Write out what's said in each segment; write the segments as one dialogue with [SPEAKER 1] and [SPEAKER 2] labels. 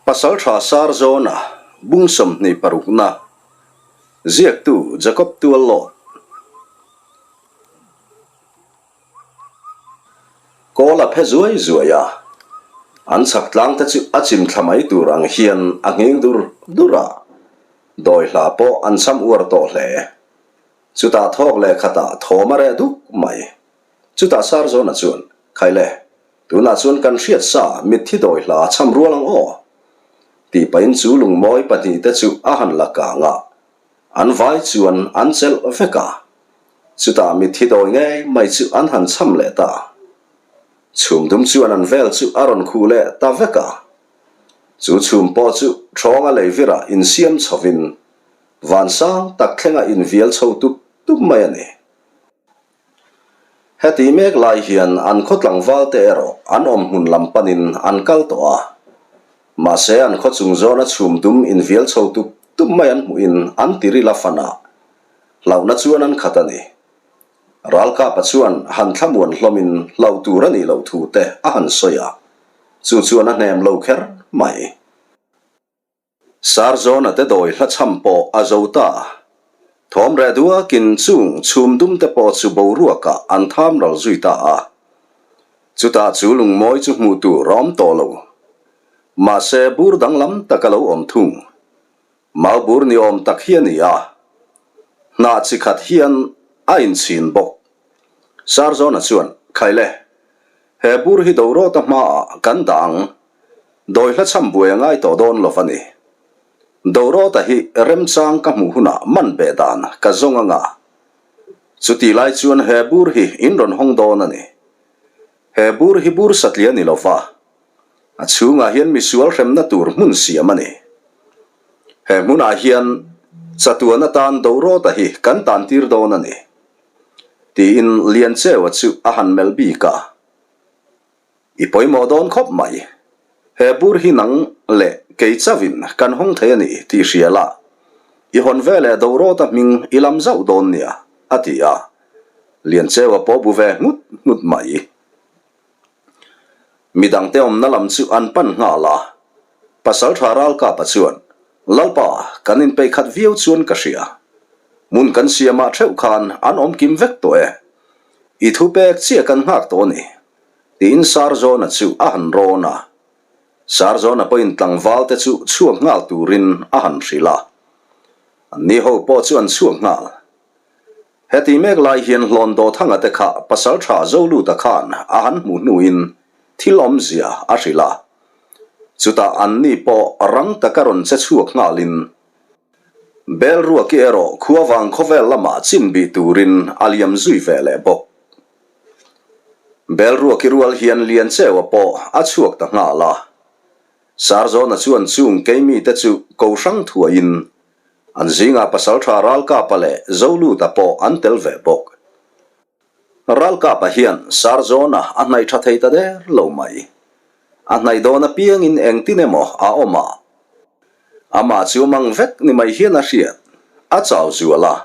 [SPEAKER 1] Pasalṭha Sarzawna bung 26na ziaktu Jacob Tuallawt. Kawl a phe zuai zuai a, an chhak tlang te chu a chim thla mai tur ang hian a nghing dur dur a, dawi hla pawh an cham uar tawh hle. Chutah thawk leh khatah thawm a reh duk mai. Chutah Sarzawna chuan, Khaile, Tunah chuan kan hriat sa mitthi dawi hla chham rual ang aw? Tih pahin chu lungmawi pahnihte chu a han la kang a, an vai chuan an chelh vek a. Chutah mitthi dawi ngei mai chu an han chham leh ta. Chhum dum chuan an vel chu a rawn khuh leh ta vek a. Chu chhum pawh chu ṭhawnga leivirah insiam chhovin vansang tak thlenga invial chho tup tup mai a ni. Heti mek lai hian an khaw tlangval te erawh an awm hmun lam panin an kal tawh a. Mahse an khaw chung zawna chhum dum invial chho tup tup mai an hmuhin an tiril a fan a, hlauhna chuan an khat a ni. Ralkapa chuan han thlamuan hlawmin hlauh tur a nih loh thu te a han sawi a, chu chuan a hnem lo kher mai. Sarzawna te dawi hla chham pawh a zo ta. Thawm reh duakin chung chhum dum te pawh chu boruakah an tham ral zui ta a. Chutah chu lungmawi chu hmuh tur a awm tawh lo. Mahse bur danglam tak a lo awm thung. Mau bur ni awm tak hi a ni a. Hnah chi khat hian a inchhin bawk. Sarzawna chuan, Khaile, he bur hi Dorawta hmaah kan dah ang. Dawi hla chham buai a ngai tawh dawn lo va ni. Dorawta hi remchang ka hmuh hunah man beh dan ka zawng anga. Chutih lai chuan he bur hi in rawn hawng dawn a ni. He bur hi bur satliah ni lo va, a chhungah hian misual hremna tur hmun siam a ni. He hmunah hian chatuan atan Dorawta hi kan tantir dawn a ni. Tiin Liancheua chu a han melh bik a. I pawimawh dawn khawp mai. He bur hi nang leh kei chauhin kan hawng thei a ni tih hria la, i hawn ve leh Dorawta hming i lam zauh dawn nia, a ti a. Liancheua pawh bu ve nghut nghut mai. Midangte awmna lam chu an pan nghal a. Pasaltha Ralkapa chuan, Lalpa, kan inpeih khat viau chuan ka hria. Hmun kan siamah theuh khan an awm kim vek tawh e. I thu pek chiah kan nghak tawh a ni, tiin Sarzawna chu a han rawn a. Sarzawna pawhin tlangval te chu chhuak nghal turin a han hrilh a. Anni ho pawh chu an chhuak nghal. Heti mek lai hian Hlawn Dawthanga te kha Pasaltha Zoluta khan a han hmuh hnuin thil awmzia a hrilh a. Chutah anni pawh rang taka rawn che chhuak nghalin Bel ruaki erawh khua vang khawvel lamah chin bih turin a liam zui ve leh bawk. Bel ruaki rual hian Liancheua pawh a chhuak ta nghal a. Sarzawna chuan chung keimite chu ko hrang thuaiin an zingah Pasaltha Ralkapa leh Zoluta pawh an tel ve bawk. Ralkapa hian Sarzawna a hnaih tha thei ta der lo mai. A hnaih dawn apiangin engtin emaw a awm a. Amah chu mang vek ni mai hian a hriat. A chau zual a.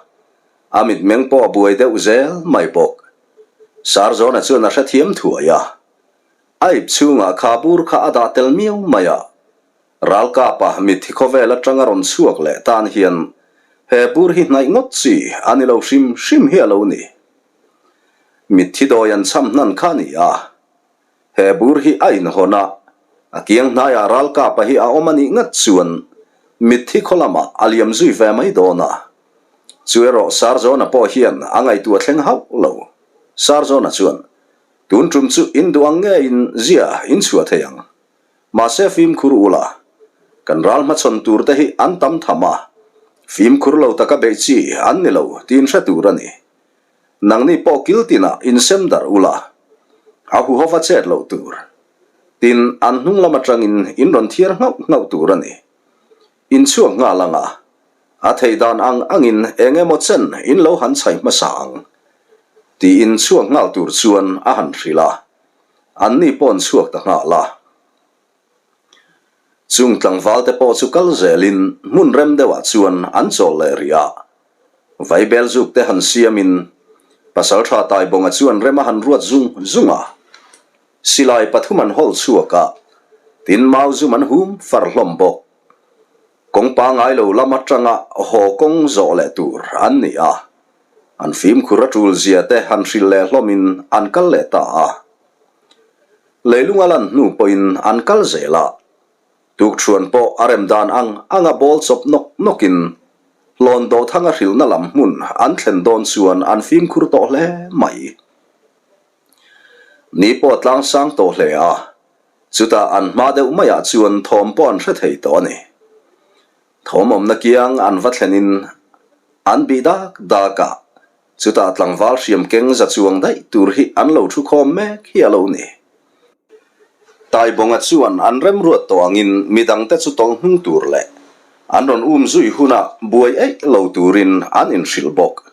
[SPEAKER 1] A mitmeng pawh a buai deuh zel mai bawk. Sarzawna chuan a hrethiam thuai a. A ip chhungah kha bur kha a dah tel miau mai a. Ralkapa mitthi khawvel atanga rawn chhuak leh tan hian he bur hi hnaih ngawt chi a ni lo hrim hrim hi a lo ni. Mitthi dawi an chham hnan kha a ni a, he bur hi a inhawn a, a kiang hnaiah Ralkapa hi a awm a nih ngat chuan mitthi khaw lamah a liam zui ve mai dawn a. Chu erawh Sarzawna pawh hian a ngaihtuah thleng hauh lo. Sarzawna chuan, Tun tum chu in duh ang ngeiin zia in chhuah thei ang. Mahse fimkhur ula, kan ral hmachhawn tur te hi an tam tham a, fimkhur lo taka beih chi an ni lo tiin hre tur a ni. Nangni pawh kil tinah insem darh ula, a huhova chet loh tur. Tin, an hnung lam atangin in rawn thiar nghauh nghauh tur a ni. In chhuak nghal ang a, a theih dan ang angin eng emaw chen in lo han chhai hmasa ang, tiin chhuak nghal tur chuan a han hrilh a. Anni pawh an chhuak ta nghal a. Chung tlangval te pawh chu kal zelin hmun rem deuhah chuan an chawl leh rih a. Vaibel zuk te han siamin Pasaltha Taibawnga chuan rem a han ruat zung zung a. Silai pathum an hawl chhuak a. Tin mau zum an hum far hlawm bawk. Kawng pangai lo lam atanga haw kawng zawh leh tur an ni a. An fimkhur a tul zia te han hrilh leh hlawmin an kal leh ta a. Leilung a lan hnu pawhin an kal zel a. Tukṭhuan pawh a rem dan ang anga bawl chawp nawk nawkin hlawn dawhthanga hrilhna lam hmun an thlen dawn chuan an fimkhur tawh hle mai. Ni pawh a tlangsang tawh hle a, chutah an hma deuh maiah chuan thawm pawh an hre thei tawh a ni. Thawm awmna kiang an va thlenin an bih dak dak a, chutah tlangval hriam keng za chuang daih tur hi an lo thu khawm mek hi a lo ni. Taibawnga chuan an remruat tawh angin midangte chu tawlh hnung tur leh an rawn um zui hunah buai eih lo turin an inhrilh bawk.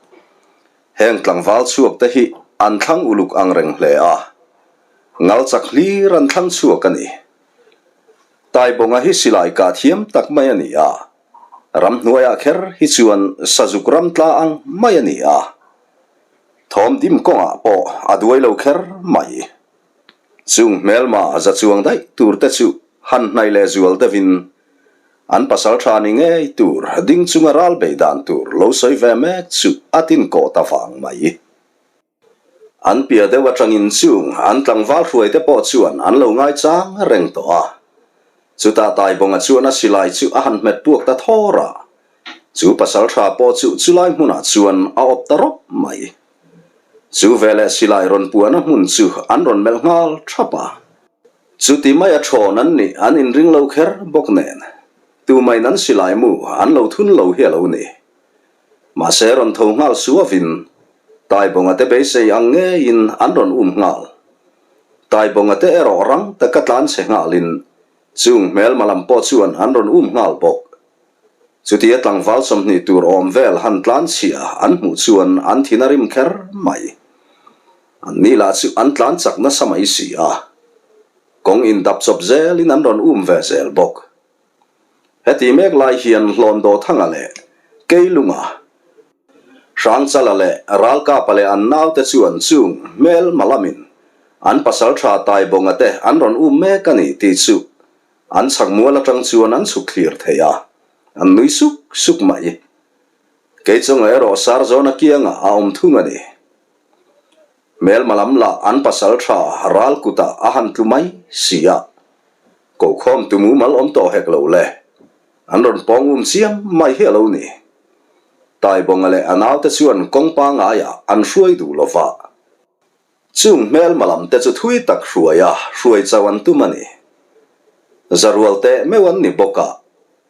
[SPEAKER 1] Heng tlangval chhuak te hi an thlang uluk ang reng hle a, ngal chak hlir an thlang chhuak a ni. Taibawnga hi silai kah thiam tak mai a ni a, ramhnuaiah kher hi chuan sazuk ram tla ang mai a ni a, thawm dim kawngah pawh a duai lo kher mai. Chung hmelma za chuang daih tur te chu han hnaih leh zual deuhin an pasal tha ni ngei tur ding chunga ral bei dan tur lo sawi ve mek chu a tin kawh ta vang mai. An piah deuh atangin chung an tlangval hruai te pawh chuan an lo ngaichang reng tawh a. Chutah Taibawnga chuan a silai chu a han hmet puak ta thawr a, chu pasal tha pawh chu chulai hmunah chuan a awp ta rawp mai. Chu veleh silai rawn puahna hmun chu an rawn melh nghal thap a. Chuti maia thawn an nih an inring lo kher bawk nen, tumain an silai mu an lo thun lo hi a lo ni. Mahse rawn tho nghal suavin, Taibawnga te beisei ang ngeiin an rawn um nghal. Taibawnga te erawh rang taka tlanchhe nghalin chung hmelma lam pawh chuan an rawn um nghal bawk. Chutia tlangval 20 tur awm vel han tlan chhia an hmuh chuan an thin a rim kher mai. An ni lah chu an tlan chak nasa mai si a. Kawng indap chawp zelin an rawn um ve zel bawk. Heti mek lai hian Hlawn Dawthanga leh Keilunga, Hrangchala leh Ralkapa leh an naute chuan chung hmel malamin an pasaltha Taibawnga te an rawn um mek a ni tih chu An chhak mual atang chuan an chhuk thlir thei a, an nui suk suk mai. Kei chunga erawh Sarzawna kiangah a awm thung a ni. Hmelma lam lah an pasal tha ral kutah a han tlu mai si a, kokhawm tu mumal awm tawh hek lo le, an rawn pawng um chiam mai hi a lo ni. Taibawnga leh a naute chuan kawng pangaiah an hruai duh lova. Chung hmelma lam te chu thui tak hruai a, hruai chauh an tum a ni. Zarual teh meuh an ni bawk a,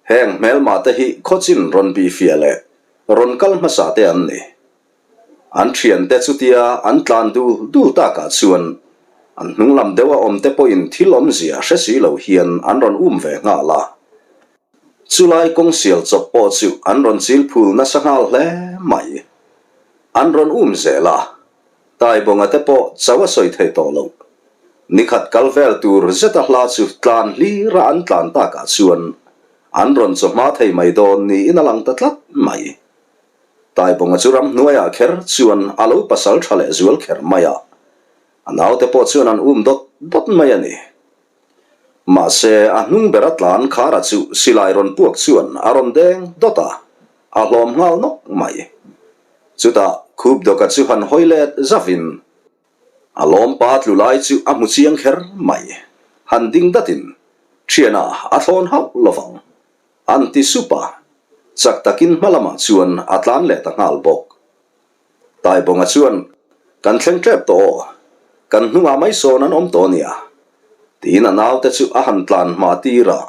[SPEAKER 1] heng hmelma te hi khawchin rawn bihfiah leh rawn kal hmasa te an ni. An thian te chutia an tlan dul dul takah chuan an hnung lam deuh a awm te pawhin thil awmzia hre si lo hian an rawn um ve nghal a. Chulai kawng sial chawp pawh chu an rawn chil phul nasa nghal hle mai. An rawn um zel a, Taibawnga te pawh chau a sawi thei tawh lo. Nikhat kal vel tur zeta hla chu tlan hlira an tlan takah chuan an rawn chaw hma thei mai dawn niin a lang ta tlat mai. Taibawnga chu ramhnuaiah kher chuan a lo pasal tha leh zual kher mai a, a naute pawh chuan an um dawt dawt mai a ni. Mahse, a hnung bera tlan Khara chu silai rawn puak chuan a rawn deng dawt a, a hlawm nghal nawk mai. Chutah Khupdawka chu han hawi let zavin a lawmpa tlu lai chu a hmu chiang kher mai. Han ding datin thianah a thlawn hauh lovang an ti sup a, chak takin hma lamah chuan a tlan leh ta nghal bawk. Taibawnga chuan, Kan thleng tep tawh aw, kan hnungah mai sawn an awm tawh nia, tiin a naute chu a han tlan hma tir a,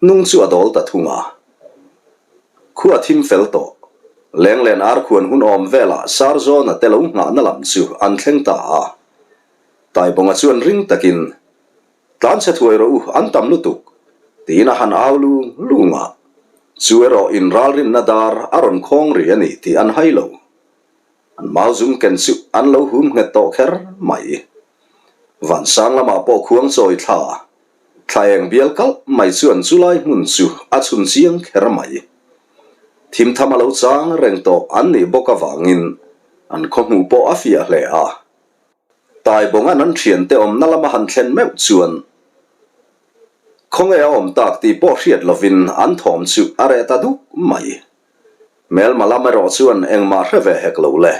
[SPEAKER 1] hnung chu a dawl ta thung a. Khua thim fel tawh, Lenglen arkhuan hun awm velah Sarzawna te lo nghahna lam chu an thleng ta a. Taibawnga chuan ring takin, Tlanchhe thuai rawh u, an tam lutuk, tiin a han au lung lung a. Chu erawh inralrinna dar a rawn khawng ri a ni tih an hai lo. An mau zum ken chu an lo hum nghet tawh kher mai. Vansang lamah pawh khuang chawi thla, thla eng bial kalh mai chuan chulai hmun chu a chhun chiang kher mai. Thimtham a lo chang reng tawh an nih bawk avangin an khawhmuh pawh a fiah hle a. Taibawnga'n an thiante awmna lama han thlen meuh chuan. Khawnge a awm tak tih pawh hriat lovin an thawm chu a reh ta duk mai. Hmelma lam erawh chuan engmah hre ve hek lo le.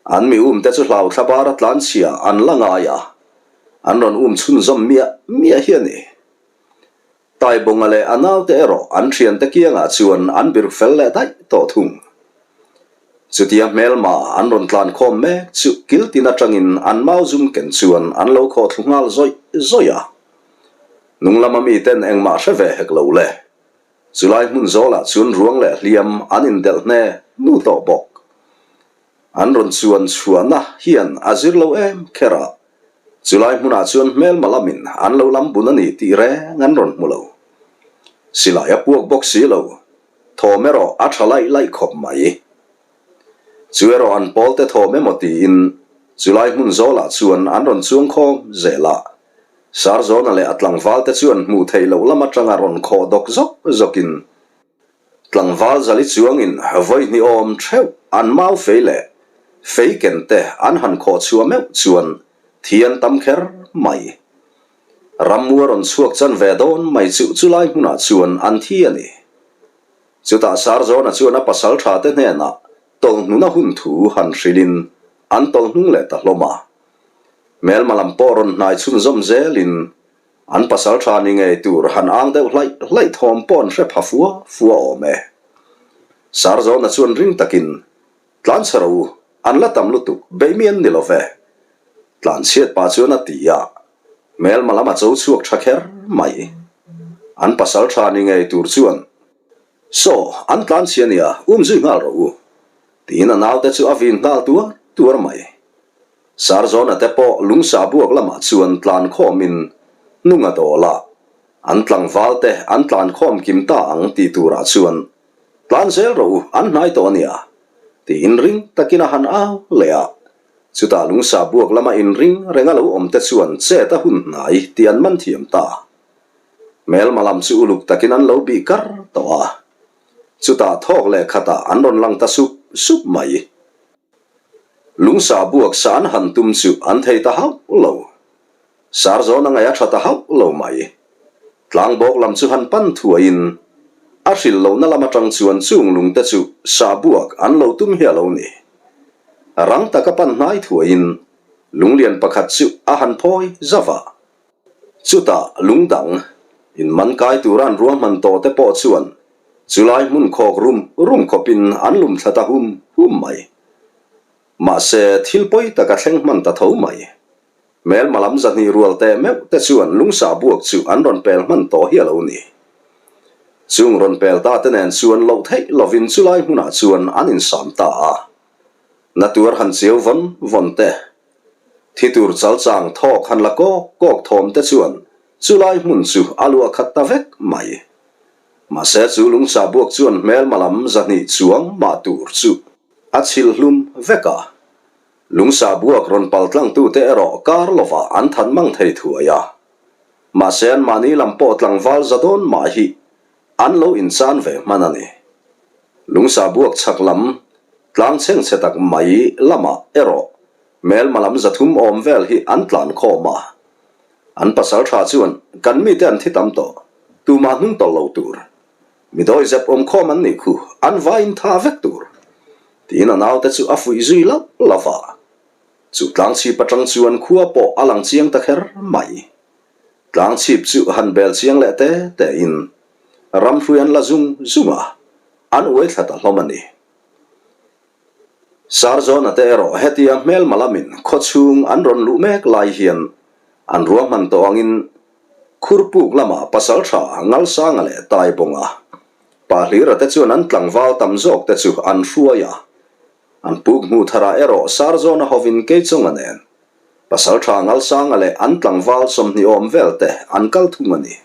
[SPEAKER 1] An mi um te chu hlau thla bara tlanchhia an la ngai a, an rawn um chhunzawm miah miah hi a ni. Taibawnga leh a naute erawh an thiante kiangah chuan an birh fel leh daih tawh thung. Chutia hmelma an rawn tlan khawm mek chu kiltin atangin an mau zum ken chuan an lo khawh thlu nghal zawih zawih a. Hnung lama miten engmah hre ve hek lo le. Chulai hmun zawlah chuan ruang leh hliam an indelh hne hnu tawh bawk. An rawn chuan chhuahna hian a zir lo em kher a, chulai hmunah chuan hmelma lamin an lo lam bun a ni tih reng an rawn hmu lo. Silai a puak bawk si lo, thawm erawh a tha laih laih khawp mai. Chu erawh an pawlte thawm emaw tiin chulai hmun zawlah chuan an rawn chuang khawm zel a, Sarzawna leh a tlangvalte chuan hmuh theih loh lam atanga rawn khawh dawk zawk zawkin tlangval zali chuangin vawi hnih awm theuh an mau fei leh fei ken te an han khawh chhuah meuh chuan thi an tam kher mai. Rammu a rawn chhuak chan ve dawn mai chu chulai hmunah chuan an thi a ni. Chutah Sarzawna chuan a pasal tha te hnenah tawlhnuna hun thu han hrilhin an tawlhnung leh ta hlawm a. Hmelma lam pawh rawn hnai chhunzawm zelin an pasal tha ni ngei tur han ang deuh hlaih hlaih thawm pawh an hre pha fua fua awm e. Sarzawna chuan ring takin, Tlanchhe rawh u, an la tam lutuk, beih mi an ni lo ve. Tlanchhiat pa chuan a ti a, hmelma lam a cho chhuak tha kher mai. An pasal tha ni ngei tur chuan, Saw, an tlanchhia nia, um zui nghal rawh u, tiin a naute chu a vin nghal tuar tuar mai. Sarzawna te pawh lungsa buak lamah chuan tlan khawmin hnung a dawl a, an tlangval te an tlan khawm kim ta ang tih turah chuan, Tlan zel rawh u, an hnai tawh a nia, tiin ring takin a han au leh a. Chutah lungsa buak lama inring reng a lo awm te chuan chet a hun hnai tih an man thiam ta. Hmelma lam chu uluk takin an lo bih kar tawh a. Chutah thawk leh khatah an rawn lang ta sup sup mai. Lungsa buak sa an han tum chu an thei ta hauh lo. Sarzawn a ngaih a tha ta hauh lo mai. Tlangbawk lam chu han pan thuaiin a hrilh lohna lam atang chuan chung lungte chu sa buak an lo tum hi a lo ni. Rang taka pan hnai thuaiin lunglian pakhat chu a han phawi zauh a. Chutah lung dang inman kai tura an ruahman tawh te pawh chuan Chulai hmun khawk rum rum khawpin an lum thla ta hum hum mai. Mahse, thil pawi tak a thleng hman ta tho mai. Hmelma lam zahnih rual teh meuh te chuan lungsa buak chu an rawn pel hman tawh hi a lo ni. Chung rawn pel ta te nen chuan loh theih lovin chulai hmunah chuan an insam ta a. Na tuar han chiau vawn vawn te, thi tur chal chang thawk han la kawk kawk thawm te chuan chulai hmun chu a luah khat ta vek mai. Mahse chu lungcha buak chuan hmelma lam zahnih chuang mah tur chu a chhilh hlum vek a. Lungsa buak rawn pal tlangtute erawh kar lovah an than mang thei thuai a. Mahse anmahni lam pawh tlangval za dawn mah hi an lo inchan ve hman a ni. Lungsa buak chhak lam tlang chhengchhe tak mai lamah erawh hmelma lam zathum awm vel hi an tlan khawm a. An pasal tha chuan kan mite an thi tam tawh, tumah hnung tawlh lo tur. Mi dawi zep awm khawm an nih khu, an vaiin tha vek tur. Tiin a naute chu a fuih zui lauh lauh a. Chu tlangchhip atang chuan khua pawh a lang chiang ta kher mai. Tlangchhip chu han bel chiang leh te tein ramhrui an la zung zung a, an uai thla ta hlawm a ni. Sarzawna te erawh hetia hmelma lamin khawchhung an rawn luh mek lai hian an ruahman tawh angin Khurpuk lama Pasaltha Ngalsanga leh Taibawnga pa Hlira te chuan an tlangval tam zawk te chu an hruai a. An puk hmuh tharah erawh Sarzawna hovin Keichawnga nen Pasaltha Ngalsanga leh an tlangval 20 awm vel te an kal thung a ni.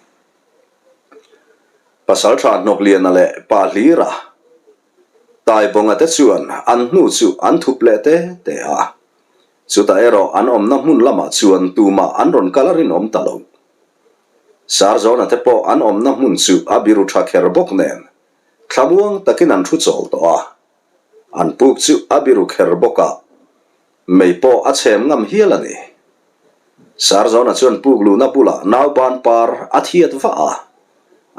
[SPEAKER 1] Pasaltha Hnawkliana leh Pa Hlira Taibawnga te chuan an hnu chu an thup leh te te a. Chutah erawh an awmna hmun lamah chuan tumah an rawn kal a rinawm ta lo. Sarzawna te pawh an awmna hmun chu a biru tha kher bawk nen thlamuang takin an thu chawl tawh a. An puk chu a biru kher bawk a, mei pawh a chhem ngam hial a ni. Sarzawna chuan puk luhna bulah nauban par a thiat vah a,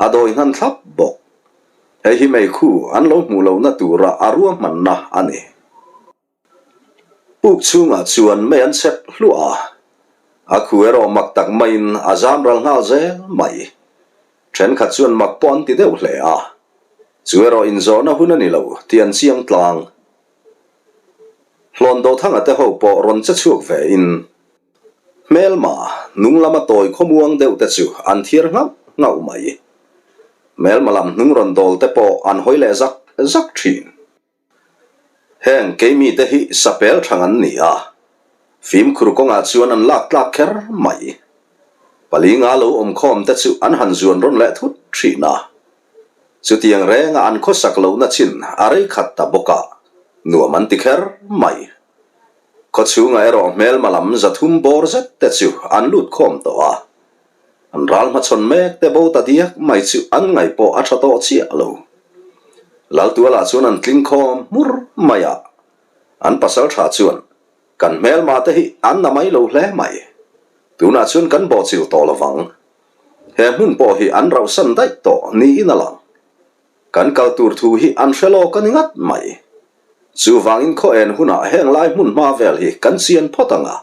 [SPEAKER 1] a dawi hnan thlap bawk. Hei hi meikhu an lo hmuh lohna tura a ruahmanna a ni. Puk chhungah chuan mei an chep hluah a, a khu erawh mak tak maiin a zam ral nghal zel mai. Thenkhat chuan mak pawh an ti deuh hle a, chu erawh inzawhna hun a ni lo tih an chiang tlang. Hlawn Dawthanga te ho pawh rawn che chhuak ve in hmelma hnung lama tawi khawmuang deuh te chu an thiar nghauh nghauh mai. Hmelma lam hnung rawn dawl te pawh an hawi leh zak zak thin. Heng keimite hi sapel thang an ni a, fimkhur kawngah chuan an lak tlak kher mai. Palinga lo awmkhawm te chu an han zuan rawn leh thut thin a. Chutiang renga an khawsak lohna chin a rei khat ta bawk a, nuam an ti kher mai. Khawchhungah erawh hmelma lam 300 bawr zet te chu an lut khawm tawh a. An ral hmachhawn mek te bo ta diak mai chu an ngaih pawh a tha tawh chiah lo. Laltualah chuan an tling khawm hmur mai a, an pasal tha chuan, Kan hmelma te hi an na mai lo hle mai. Tunah chuan kan bawhchilh tawh lovang. He hmun pawh hi an rauhsan daih tawh niin a lang. Kan kal tur thu hi an hre lawk a ni ngat mai. Chuvangin khaw en hunah heng lai hmun hma vel hi kan chian phawt ang a,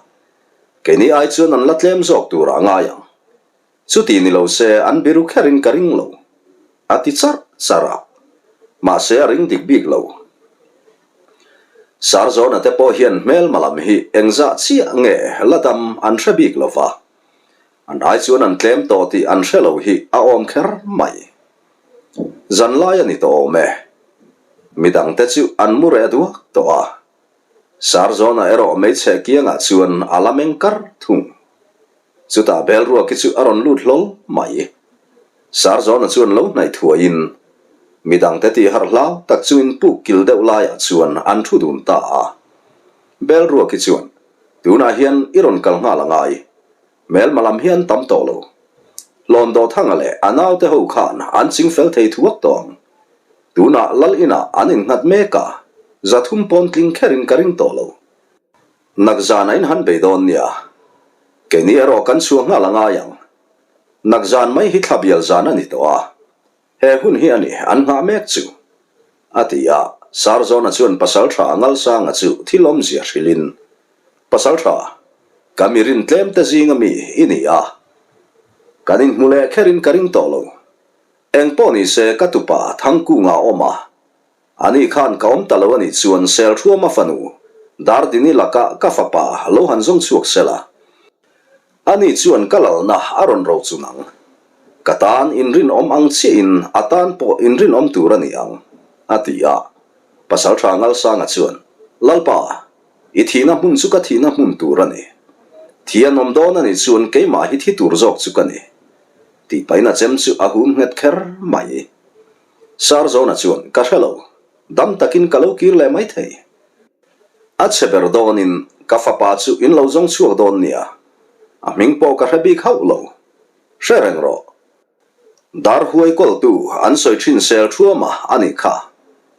[SPEAKER 1] Keini ai chuan an la tlem zawk turah a ngai ang. Chuti ni lo se an biru kherin ka ring lo, a ti charh charh a. Mahse a ring dik bik lo. Sarzawna te pawh hian hmelma lam hi engzah chiah nge la dam an hre bik lo va. An ai chuan an tlem tawh tih an hre lo hi a awm kher mai. Zanlai a ni tawh awm e. Midangte chu an mu reh duak tawh a. Sarzawna erawh hmeichhe kiangah chuan a la meng kar thung. Chutah Belruaki chu a rawn lut hlawl mai. Sarzawna chuan lo hnaih thuaiin midangte tih harh hlau tak chungin puk kil deuh laiah chuan an thu dun ta a. Belruaki chuan, Tunah hian i rawn kal nghal a ngai. Hmelma lam hian tam tawh lo. Hlawn Dawthanga leh a naute ho khan an ching fel thei thuak tawh ang. Tunah Lal inah an innghat mek a, 300 pawn tling kherin ka ring tawh lo. Nak zan a inhan bei dawn nia. Keini erawh kan chhuah nghal a ngai ang. Nak zan mai hi thla bial zan a ni tawh a, he hun hi a ni an nghah mek chu. A ti a, Sarzawna chuan Pasaltha Ngalsanga chu thil awmzia hrilhin, Pasaltha, ka mi rin tlem te zinga mi i ni a, kan inhmu leh kherin ka ring tawh lo. Eng pawh ni se ka tupa Thangkunga a awm a, ani khan ka awm ta lo a nih chuan Selthruama fanu Dardini laka ka fapa lo han zawng chhuak se la, ani chuan ka lalna a rawn ro chun ang. Ka tan inrinawm ang chiahin a tan pawh inrinawm tur a ni ang, a ti a. Pasalṭha Ngalsanga chuan, Lalpa, i thihna hmun chu ka thihna hmun tur a ni. Thi an awm dawn a nih chuan keimah hi thi tur zawk chu ka ni. Tih pahin a chem chu a hum nghet kher mai. Sarzawna chuan, Ka hre lo. Dam takin ka lo kir leh mai thei. A chhe ber dawnin ka fapa chu in lo zawng chhuak dawn nia. A hming pawh ka hre bik hauh lo. Hre reng rawh. Dar huai kawltu an sawi thin sel thuama a nih kha.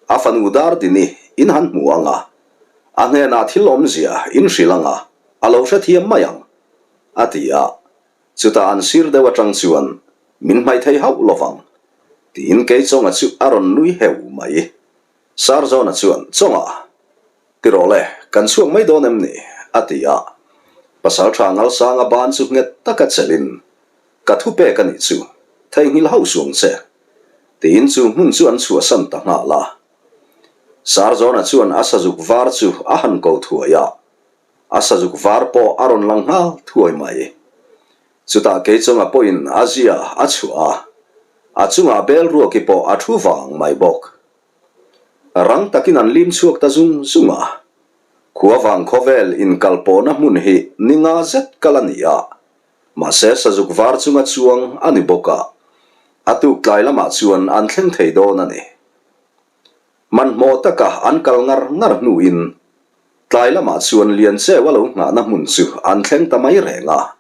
[SPEAKER 1] A fanu Dardini in han hmu ang a. A hnenah thil awmzia in hrilh ang a, a lo hrethiam mai ang, a ti a. Chutah an sir deuh atang chuan min hmaih thei hauh lovang tiin kei Chawnga chu a rawn nui heu mai. Sarzawna chuan, Chawnga, ti rawh le, kan chhuak mai dawn em ni? a ti a. Pasaltha Ngalsanga ban chu nghet taka chelhin, Ka thu pek a nih chu, theihnghilh hauh suang che, tiin chu hmun chu an chhuahsan ta nghal a. Sarzawna chuan a sazuk var chu a han ko thuai a. A sazuk var pawh a rawn lang nghal thuai mai. Chutah Keichawnga pawhin a zia a chhuah a, a chungah bel ruaki pawh a thu vang mai bawk. Rang takin an lim chhuak ta zung zung a. Khua vang khawvel inkal pawhna hmun hi ni nga zet kal a ni a, mahse sazuk var chunga chuang a ni bawk a, a tuk tlai lamah chuan an thleng thei dawn a ni. Hmanhmawh taka an kal ngar ngar hnuin tlai lamah chuan Liancheua lo nghahna hmun chu an thleng ta mai reng a.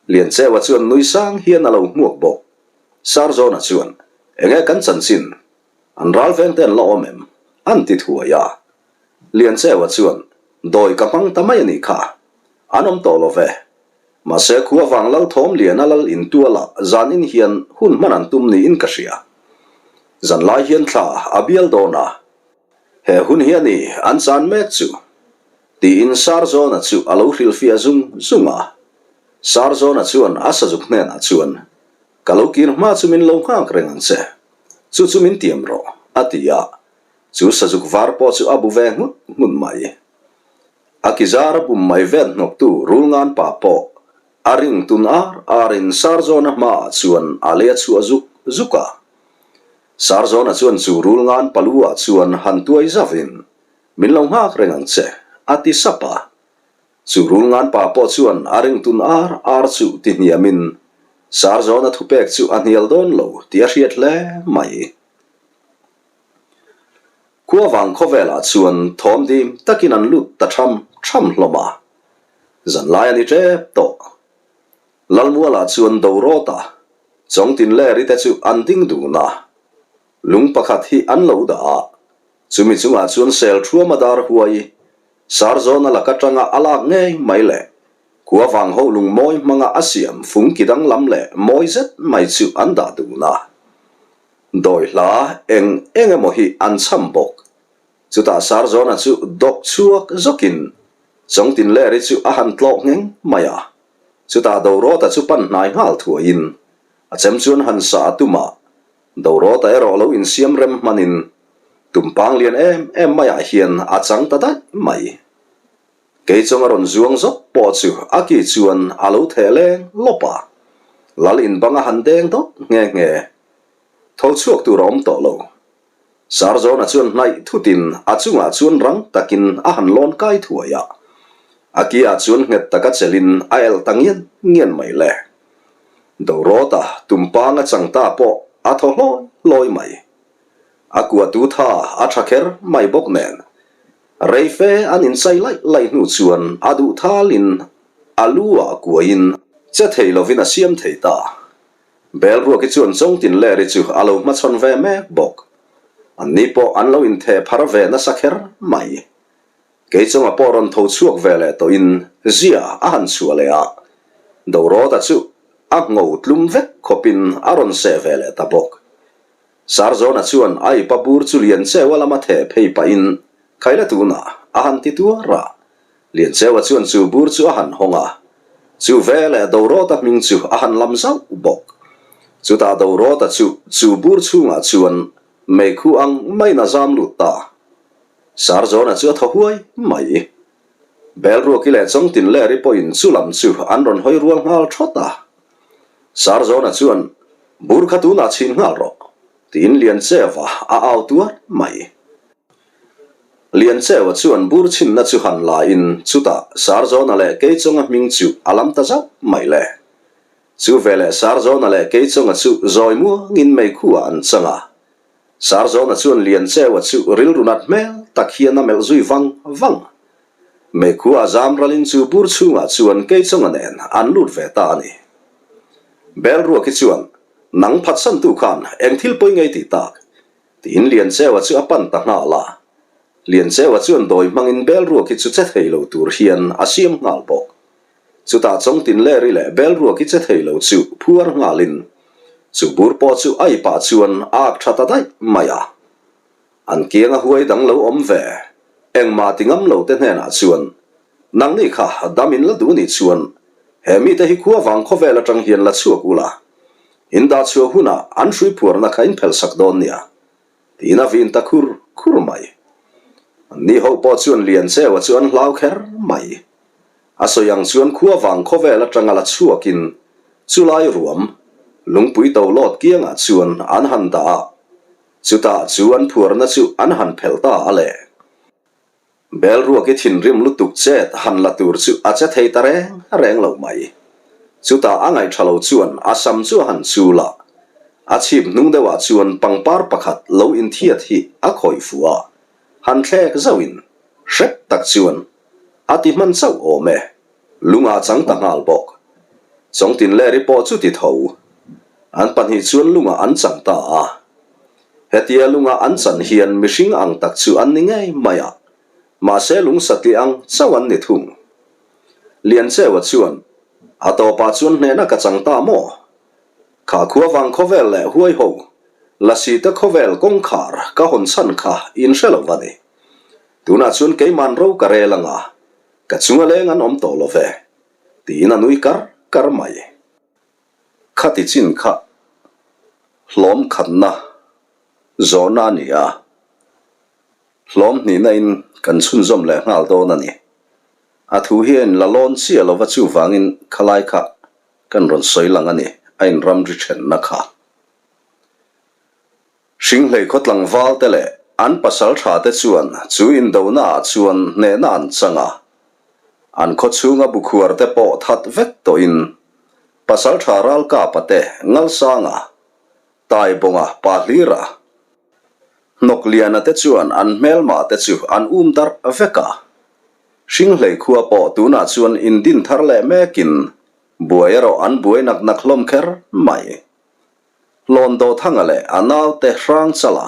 [SPEAKER 1] Liancheua chuan nui sang hian a lo hmuak bawk. Sarzawna chuan, Enge kan chanchin? An ral veng te an la awm em? An ti thuai a. Liancheua chuan, Dawi ka hmang ta mai a nih kha. An awm tawh lo ve. Mahse khua vang lal thawm lian a lal in tualah zan in hian hun hman an tum niin ka hria. Zan lai hian thla a bial dawn a, he hun hi a ni an chan mek chu, tiin Sarzawna chu a lo hrilhfiah zung zung a. Sarzawna chuan a sazuk hnenah chuan, Ka lo kir hma chu min lo nghak reng ang che, chu chu min tiam rawh, a ti a. Chu sazuk var pawh chu a bu ve nghut nghut mai. A ki zar a bum mai vet hnawktu Rulngan pa pawh a ring tun ar arin Sarzawna hmaah chuan a lei a chhuah zuk zuk a. Sarzawna chuan chu Rulngan palu ah chuan han tuai zavin, Min lo nghak reng ang che, a ti sap a. Chu Rulngan pa pawh chuan a ring tun ar ar chu ti hniamin Sarzawna thupek chu a hnial dawn lo tih a hriat hle mai. Khua vang khawvelah chuan thawm dim takin an lut ta tham tham hlawm a, zanlai a ni tep tawh. Lalmualah chuan Dorawta, Chawngtinleri te chu an ding dun a, lung pakhat hi an lo dah a, chumi chungah chuan sel thuama dar huai, Sarzawna lak atanga a lak ngei mai leh khua vang ho lung mawi hmanga a siam fung ki danglam leh mawi zet mai chu an dah dun a. Dawi hla eng eng emaw hi an cham bawk. Chutah Sarzawna chu dawk chhuak zawkin Chawngtinleri chu a han tlawh ngheng mai a. Chutah Dorawta chu pan hnai nghal thuaiin a chem chuan han sa a tum a. Dorawta erawh lo insiam rem hmanin tumpang lian em em maiah hian a chang ta daih mai. Kei chawng a rawn zuang zawk pawh chu a ki chuan a lo theh leng lawp a, lal in bang a han deng dawt nghe nghe. Tho chhuak tur a awm tawh lo. Sarzawna chuan hnaih thutin a chungah chuan rang takin a han lawn kai thuai a, a ki ah chuan nghet taka chelin a elh ta ngian ngian mai le. Dorawta tumpang a chang ta pawh a thaw hlawi hlawi mai. A kuatu tha a tha kher mai bawk nen Rei fe an inchai laih laih hnu chuan a duh thalin a lu ah kuaiin che thei lovin a siam thei ta. Belruaki chuan Chawngtinleri chu a lo hmachhawn ve mek bawk. Anni pawh an lo intheh phar ve nasa kher mai. Keichawnga pawh rawn tho chhuak ve leh tawhin zia a han chhuah leh a, Dorawta chu a ngho tlum vek khawpin a rawn seh ve leh ta bawk. Sarzawna chuan a ipa bur chu Liancheua lama theh phei pahin Khaila tunah a han ti tuar a. Liancheua chuan chu bur chu a han hawng a, chu veleh Dorawta hming chu a han lam zauh bawk. Chutah Dorawta chu chu bur chhungah chuan meikhu ang maiin a zam lut ta. Sarzawna chu a thaw huai mai. Belruaki leh Chawngtinleri pawhin chu lam chu an rawn hawi rual nghal thawt a. Sarzawna chuan, Bur kha tunah chhin nghal rawh, tiin Liancheua a au tuar mai. Liancheua chuan bur chhinna chu han la in chutah Sarzawna leh Keichawnga hming chu a lam ta zauh mai le. Chu veleh Sarzawna leh Keichawnga chu zawi muangin meikhuah an chang a. Sarzawna chuan Liancheua chu rilru nat hmel tak hian a melh zui vang vang. Meikhuah zam ralin chu bur chhungah chuan Keichawnga nen an lut ve ta a ni. Belruaki chuan, Nang phatsantu khan eng thil pawi ngei tih tak? tiin Liancheua chu a pan ta nghal a. Liancheua chuan dawi hmangin Belruaki chu che thei lo tur hian a siam nghal bawk. Chutah Chawngtinleri leh Belruaki che thei lo chu phuar nghalin chu bur pawh chu a ipah chuan a ak tha ta daih mai a. An kianga huai dang lo awm ve, engmah ti ngam lo te hnenah chuan, Nangni kha dam in la duh nih chuan he mite hi khua vang khawvel atang hian la chhuak ula, in dah chhuah hunah an hrui phuarna kha in phelhsak dawn nia, tiin a vin ta khur khur mai. Anni ho pawh chuan Liancheua chu an hlau kher mai. A sawi ang chuan khua vang khawvel atanga la chhuakin chulai ruam, lungpui to lawt kiangah chuan an han dah a, Chutah chu an phuarna chu an han phelh ta a le. Belruaki thinrim lutuk chet han la tur chu a che thei ta reng reng lo mai. Chutah a ngaihṭha lo chuan a sam chu a han chul a, a chhip hnung deuhah chuan pangpar pakhat lo inthiat hi a khawih fuh a, han thlek zauhin hrep tak chuan a ti hman chauh awm e. Lungah chang ta nghal bawk. Chawngtinleri pawh chu ti tho. An pahnih chuan lungah an chang ta a. Hetia lunga an chan hian mihring ang tak chu an ni ngei mai a, mahse lung satliah ang chauh an ni thung. Liancheua chuan. A tawpah chuan hnehna ka chang ta maw? Kha khua vang khawvel leh huai ho, Lasi te khawvel kawngkhar ka hawn chhan kha in hre lo va ni. Tunah chuan keiman ro ka rel anga, ka chunga leng an awm tawh lo ve, tiin a nui kar kar mai. Khati chin kha hlawm khatna zawhna a ni a, hlawm hnihna in kan chhunzawm leh nghal dawn a ni. A thu hi a inla lawn chiah lova chuvangin khalai kha kan rawn sawi lang a ni, a inramri thenna kha. Hringhlei khaw tlangval te leh an pasal tha te chuan chu indona ah chuan hnehna an chang a, an khaw chhunga bukhuar te pawh that vek tawhin pasal tha Ralkapa te Ngalsanga, Taibawnga pa Hlira, Hnawkliana te chuan an hmelma te chu an um darh vek a. Hringhlei khua pawh tunah chuan indin thar leh mekin buai erawh an buai nak nak hlawm kher mai. Hlawn Dawthanga leh a naute Hrangchala,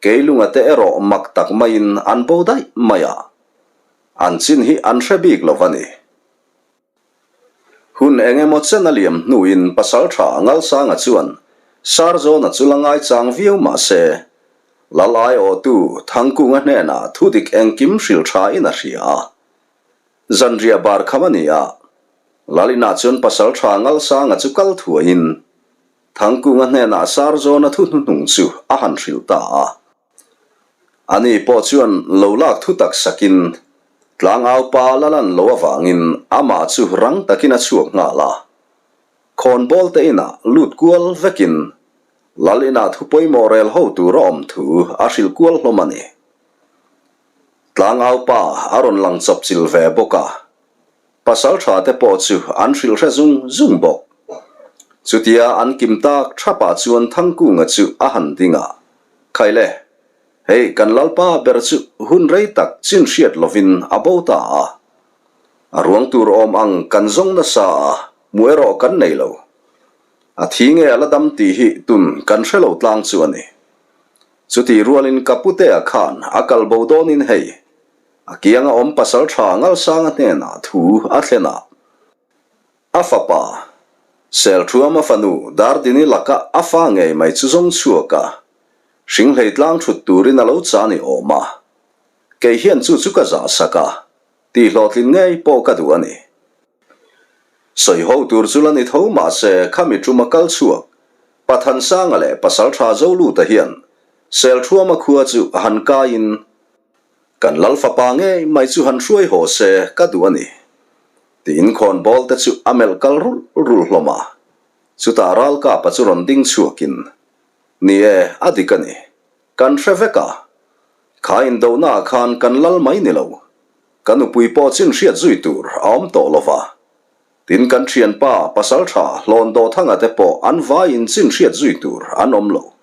[SPEAKER 1] Keilunga te erawh mak tak maiin an bo daih mai a, an chin hi an hre bik lo va ni. Hun eng emaw chen a liam hnuin Pasaltha Ngalsanga chuan Sarzawna chu la ngaichang viau mah se, Lal aiawhtu Thangkunga hnenah thudik engkim hrilh thain a hria a. Zanriah bar kham a ni a, Lalinah chuan Pasaltha Ngalsanga chu kal thuaiin Thangkunga hnenah Sarzawna thu hnuhnung chu a han hrilh ta a. Ani pawh chuan lo lak thu tak sakin tlangau pa la lan lo avangin amah chu rang takin a chhuak nghal a. Khawnbawl te inah lut kual vekin Lal inah thu pawimawh rel ho tur a awm thu a hrilh kual hlawm a ni. Tlangau pa a rawn lang chawp chil ve bawk a. Pasal tha te pawh chu an hrilh hre zung zung bawk. Chutia an kim tak thapah chuan Thangkunga chu a han ding a, Khaile, hei kan Lalpa ber chu hun rei tak chin hriat lovin a bo ta a. A ruang tur awm ang kan zawng nasa a, hmu erawh kan nei lo. A thi nge a la dam tih hi tun kan hre lo tlang chu a ni. Chutih rualin ka putea khan a kal bo dawnin hei, A kianga awm pasal tha Ngalsanga hnenah thu a thlen a. A fapa, Selthuama fanu Dardini laka a fa ngei mai chu zawng chhuak a, hringhlei tlang thut turin a lo cha ni awm a. Kei hian chu chu ka zah sak a, tih hlawhtlin ngei pawh ka duh a ni. Sawi ho tur chu la ni tho mahse khami tuma kal chhuak Pathansanga leh pasal tha Zoluta hian Selthuama khua chu han kaiin Kan lal fapa ngei mai chu han hruai haw se ka duh a ni, tiin khawnbawl te chu a melh kal rulh rulh hlawm a. Chutah Ralkapa chu rawn ding chhuakin, Ni e, a dik a ni. Kan hre vek a. Kha indohnaah khan kan lal mai ni lo. Ka nupui pawh chin hriat zui tur a awm tawh lo va. Tin kan thianpa Pasaltha Hlawn Dawthanga te pawh an vaiin chin hriat zui tur an awm lo.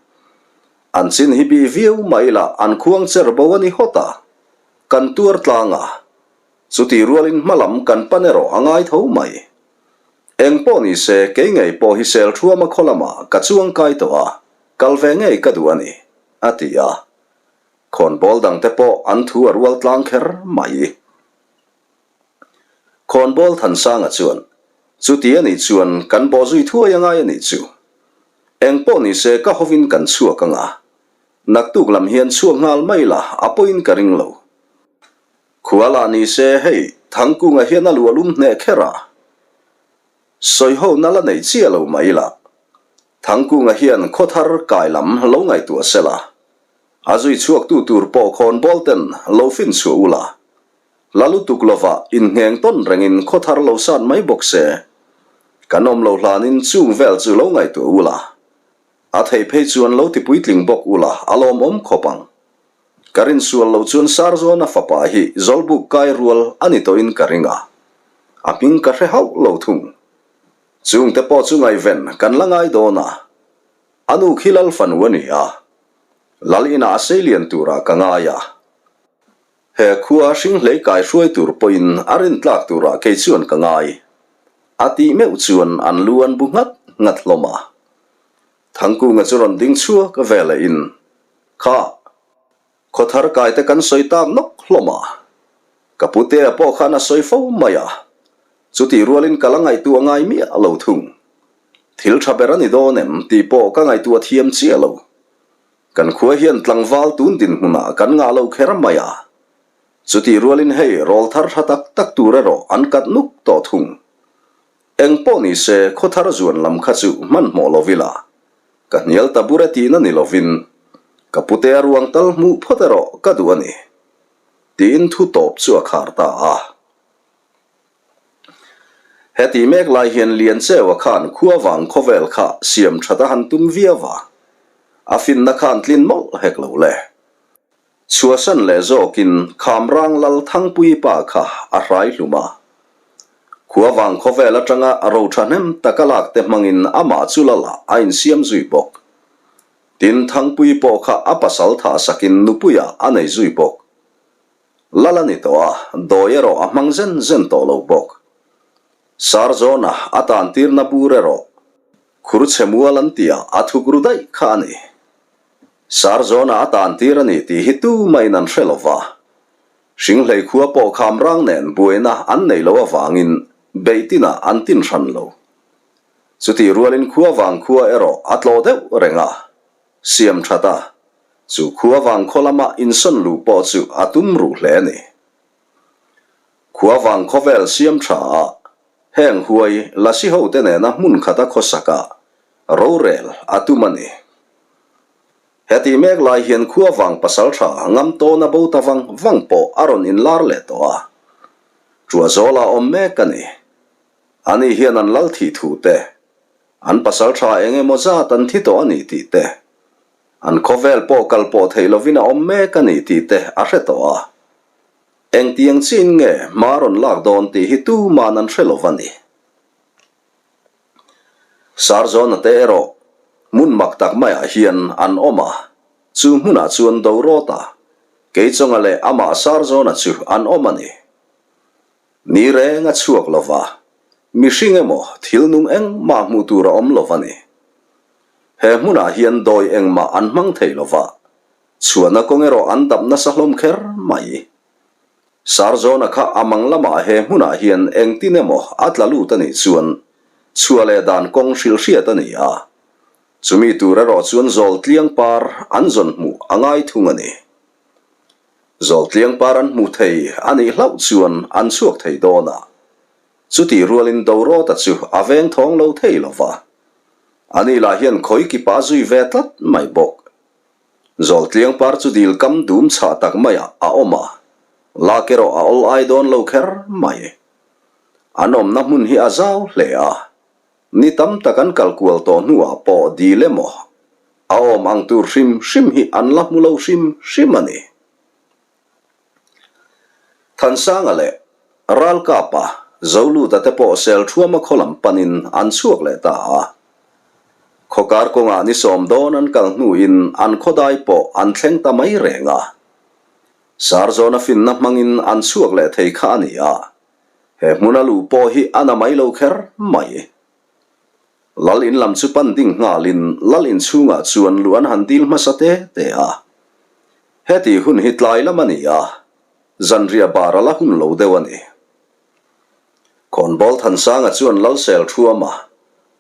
[SPEAKER 1] An chin hi bi viau mah ila an khuang cher bo a ni hawt a, kan tuar tlang a, chutih rualin hma lam kan pan erawh a ngai tho mai. Eng pawh ni se kei ngei pawh hi Selthuama khaw lamah ka chuang kai tawh a, kal ve ngei ka duh a ni, a ti a. Khawnbawl dangte pawh an thu a rual tlang kher mai. Khawnbawl Thansanga chuan, Chuti a nih chuan kan bawh zui thuai a ngai a nih chu. Eng pawh ni se ka hovin kan chhuak ang a, naktuk lam hian chhuak nghal mai la a pawhin ka ring lo. Khua lah ni se hei Thangkunga hian a luah lum hneh kher a, sawi ho na la nei chiah lo mai la. Thangkunga hian khaw thar kai lam lo ngaihtuah se la, a zui chhuaktu tur pawh khawnbawl ten lo fin chhuah u la. La lutuk lovah inngheng tawn rengin khaw thar lo sat mai bawk se. Kan awm lo hlanin chung vel chu lo ngaihtuah u la. A theih phei chuan lo ti puitling bawk u la a lawmawm khawp ang. Ka rinsual lo chuan Sarzawna fapa hi Zawlbuk kai rual a ni tawhin ka ring a. A hming ka hre hauh lo thung. Chungte pawh chu ngaihven kan la ngai dawn a. A nu khi Lal fanu a ni a. Lal inah a seilian turah ka ngai a. He khua hringhlei kai hruai tur pawhin a rin tlak turah kei chuan ka ngai. A tih meuh chuan an lu an bu nghat nghat hlawm a. Thangkunga chu rawn ding chhuak ve leh in, Kha, khaw thar kai te kan sawi tak nawk hlawm a. Ka putea pawh khan a sawi fo mai a. Chutih rualin ka la ngaihtuah ngai miah lo thung. Thil tha ber a ni dawn em tih pawh ka ngaihtuah thiam chiah lo. Kan khua hian tlangval tun dinhmunah kan ngah lo kher mai a. Chutih rualin hei rawl thar tha tak tak tur erawh an kat nuk tawh thung. Eng pawh ni se khaw thar zuan lam kha chu hmanhmawh lo ila. Ka hnial ta bur e tihna ni lovin ka pute a ruang tal hmuh phawt erawh ka duh a ni. Tiin thu tawp chu a khar ta a. Heti mek lai hian Liancheua khan khua vang khawvel kha siam that a han tum viau a, a finna khan tlin mawlh hek lo le. Chhuahsan leh zawkin Khamrang Lal Thangpui pa kha a hrai hlum a. Khua vang khawvel atanga ro thahnem taka lak te hmangin amah chu Lala a insiam zui bawk. Tin, Thangpui pawh kha a pasal thah sakin nupuiah a nei zui bawk. Lal a ni tawh a, dawi erawh a hmang zen zen tawh lo bawk. Sarzawna a tantirna bur erawh khur chhe mual an tia a thuk ru daih kha a ni. Sarzawna a tantir a ni tih hi tumahin an hre lo va. Hringhlei khua pawh khamrang nen buaina an nei lo avangin beih tinah an tin hran lo. Chutih rualin khua vang khua erawh a tlaw deuh reng a. Siam that a, chu khua vang khaw lama insawn luh pawh chu a tum ruh hle a ni. Khua vang khawvel siam tha a, heng huai lasi hote nena hmun khata khawsaka rorel a tum a ni. Heti mek lai hian khua vang pasal tha ngam tawna bo ta vang vang pawh a rawn inlar leh tawh a, Ṭuahzawla awm mek a ni. Ani hian an lal thih thu te, An pasal tha eng emaw zat an thi tawh a ni tih te, an khawvel pawh kal pawh theih lovin a awm mek a ni tih te a hre tawh a. Engtiang chiin nge hma rawn lak dawn tih hi tuman an hre lo va ni. Sarzawna te erawh hmun mak tak maiah hian an awm a, chu hmunah chuan Dorawta, Keichawnga leh amah Sarzawna chu an awm a ni. Ni reng a chhuak lo va, mihring emaw thil nung engmah hmuh tur a awm lo va ni. He hmunah hian dawi engmah an hmang thei lo va, chhuahna kawng erawh an dap nasa hlawm kher mai. Sarzawna kha a mang lamah he hmunah hian engtin emaw a tla lut a nih chuan chhuah leh dan kawng hrilh hriat a ni a, chumi tur erawh chuan zawl tliang par an zawn hmuh a ngai thung a ni. Zawltliang par an hmu thei a nih hlauh chuan an chhuak thei dawn a, chutih rualin Dorawta chu a veng thawng lo thei lo va. Ani lah hian khawi kipa a zui ve tlat mai bawk. Zawltliang par chu dil kam dum chhah tak maiah a awm a, lak erawh a awl ai dawn lo kher mai. An awmna hmun hi a zau hle a, ni tam tak an kal kual tawh hnuah pawh dil emaw A awm ang tur hrim hrim hi an la hmu lo hrim hrim a ni. Thansanga leh Ralkapa Zoluta te pawh Selṭhuama khaw lam panin an chhuak leh ta a. Khawkar kawngah ni sawm dawn an kal hnuin an khawdai pawh an thleng ta mai reng a. Sarzawna finna hmangin an chhuak leh thei kha a ni a. He hmuna luh pawh hi a na mai lo kher mai. Lal in lam chu pan ding nghalin Lal in chhungah chuan luh an han dil hmasa te te a. Heti hun hi tlai lam a ni a, zanriah bar a la hun lo deuh a ni. Khawnbawl Thansanga chuan Lal sel thuam a,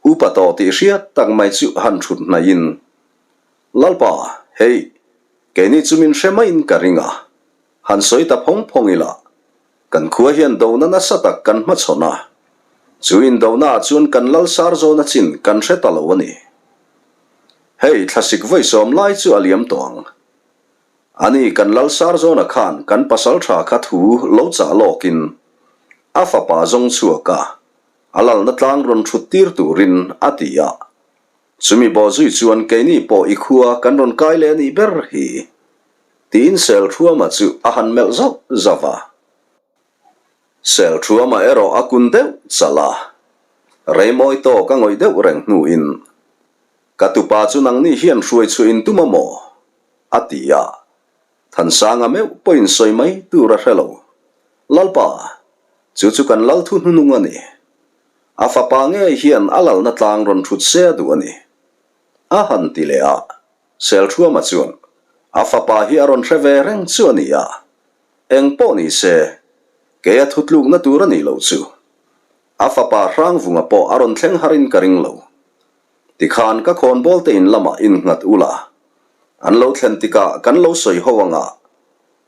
[SPEAKER 1] upa tawh tih hriat tak mai chu han thut hnaihin, Lalpa, hei, keini chu min hre maiin ka ring a, han sawi ta phawng phawng ila, Kan khua hian dona nasa tak kan hmachhawn a, chu indonaah chuan kan lal sar zawn a chin kan hre ta lo a ni. Hei, thlasik vawi sawm lai chu a liam tawh ang. Ani kan lal sar zawna khan kan pasal tha kha thu lo chah lawkin a fapa zawng chhuak a, a lalna tlang rawn thut tir turin a ti a. Chumi bawh zui chuan keini pawh i khua kan rawn kai leh a nih ber hi. Tiin Selṭhuama chu a han melh zauh zauh a. Selṭhuama erawh a kun deuh chalh a, Reimawi tawk a ngawih deuh reng hnuin, Ka tupa chu nangni hian hruai chhuah in tum a maw? a ti a. Thansanga meuh pawhin sawi mai tur a hre lo. Lalpa, chu chu kan lal thu hnunung a ni. A fapa ngei hian a lalna tlang rawn ṭhut se a duh a ni. A han ti leh a. Selṭhuama chuan a fapa hi a rawn hre ve reng chu a ni a, eng pawh ni se, kei a thutlukna tur a nih loh chu. A fapa Hrangvunga pawh a rawn thleng harin ka ring lo. Tikhan ka khawnbawl te in lamah innghat ula, an lo thlen tikah kan lo sawi ho anga,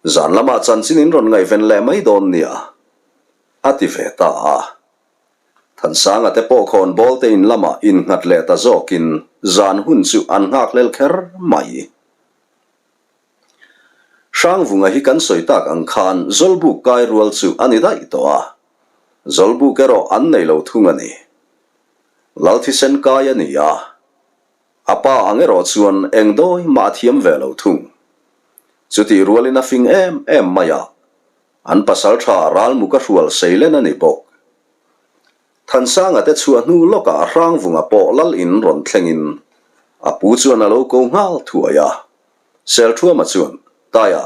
[SPEAKER 1] zan lamah chanchin in rawn ngaihven leh mai dawn nia, a ti ve ta a. Thansanga te pawh khawnbawl te in lamah innghat leh ta zawkin zan hun chu an nghakhlel kher mai. Hrangvunga hi kan sawi tak ang khan Zawlbuk kai rual chu a ni daih tawh a, Zawlbuk erawh an nei lo thung a ni. Lal thisen kai a ni a, a pa ang erawh chuan eng dawi mah a thiam ve lo thung. Chutih rualin a fing em em mai a, an pasaltha ralmuka hrual seilen a ni bawk. Thansanga te chhuah hnu lawkah Hrangvunga pawh lal in rawn thlengin a pu chuan a lo ko nghal thuai a. Selthuama chuan, Taia,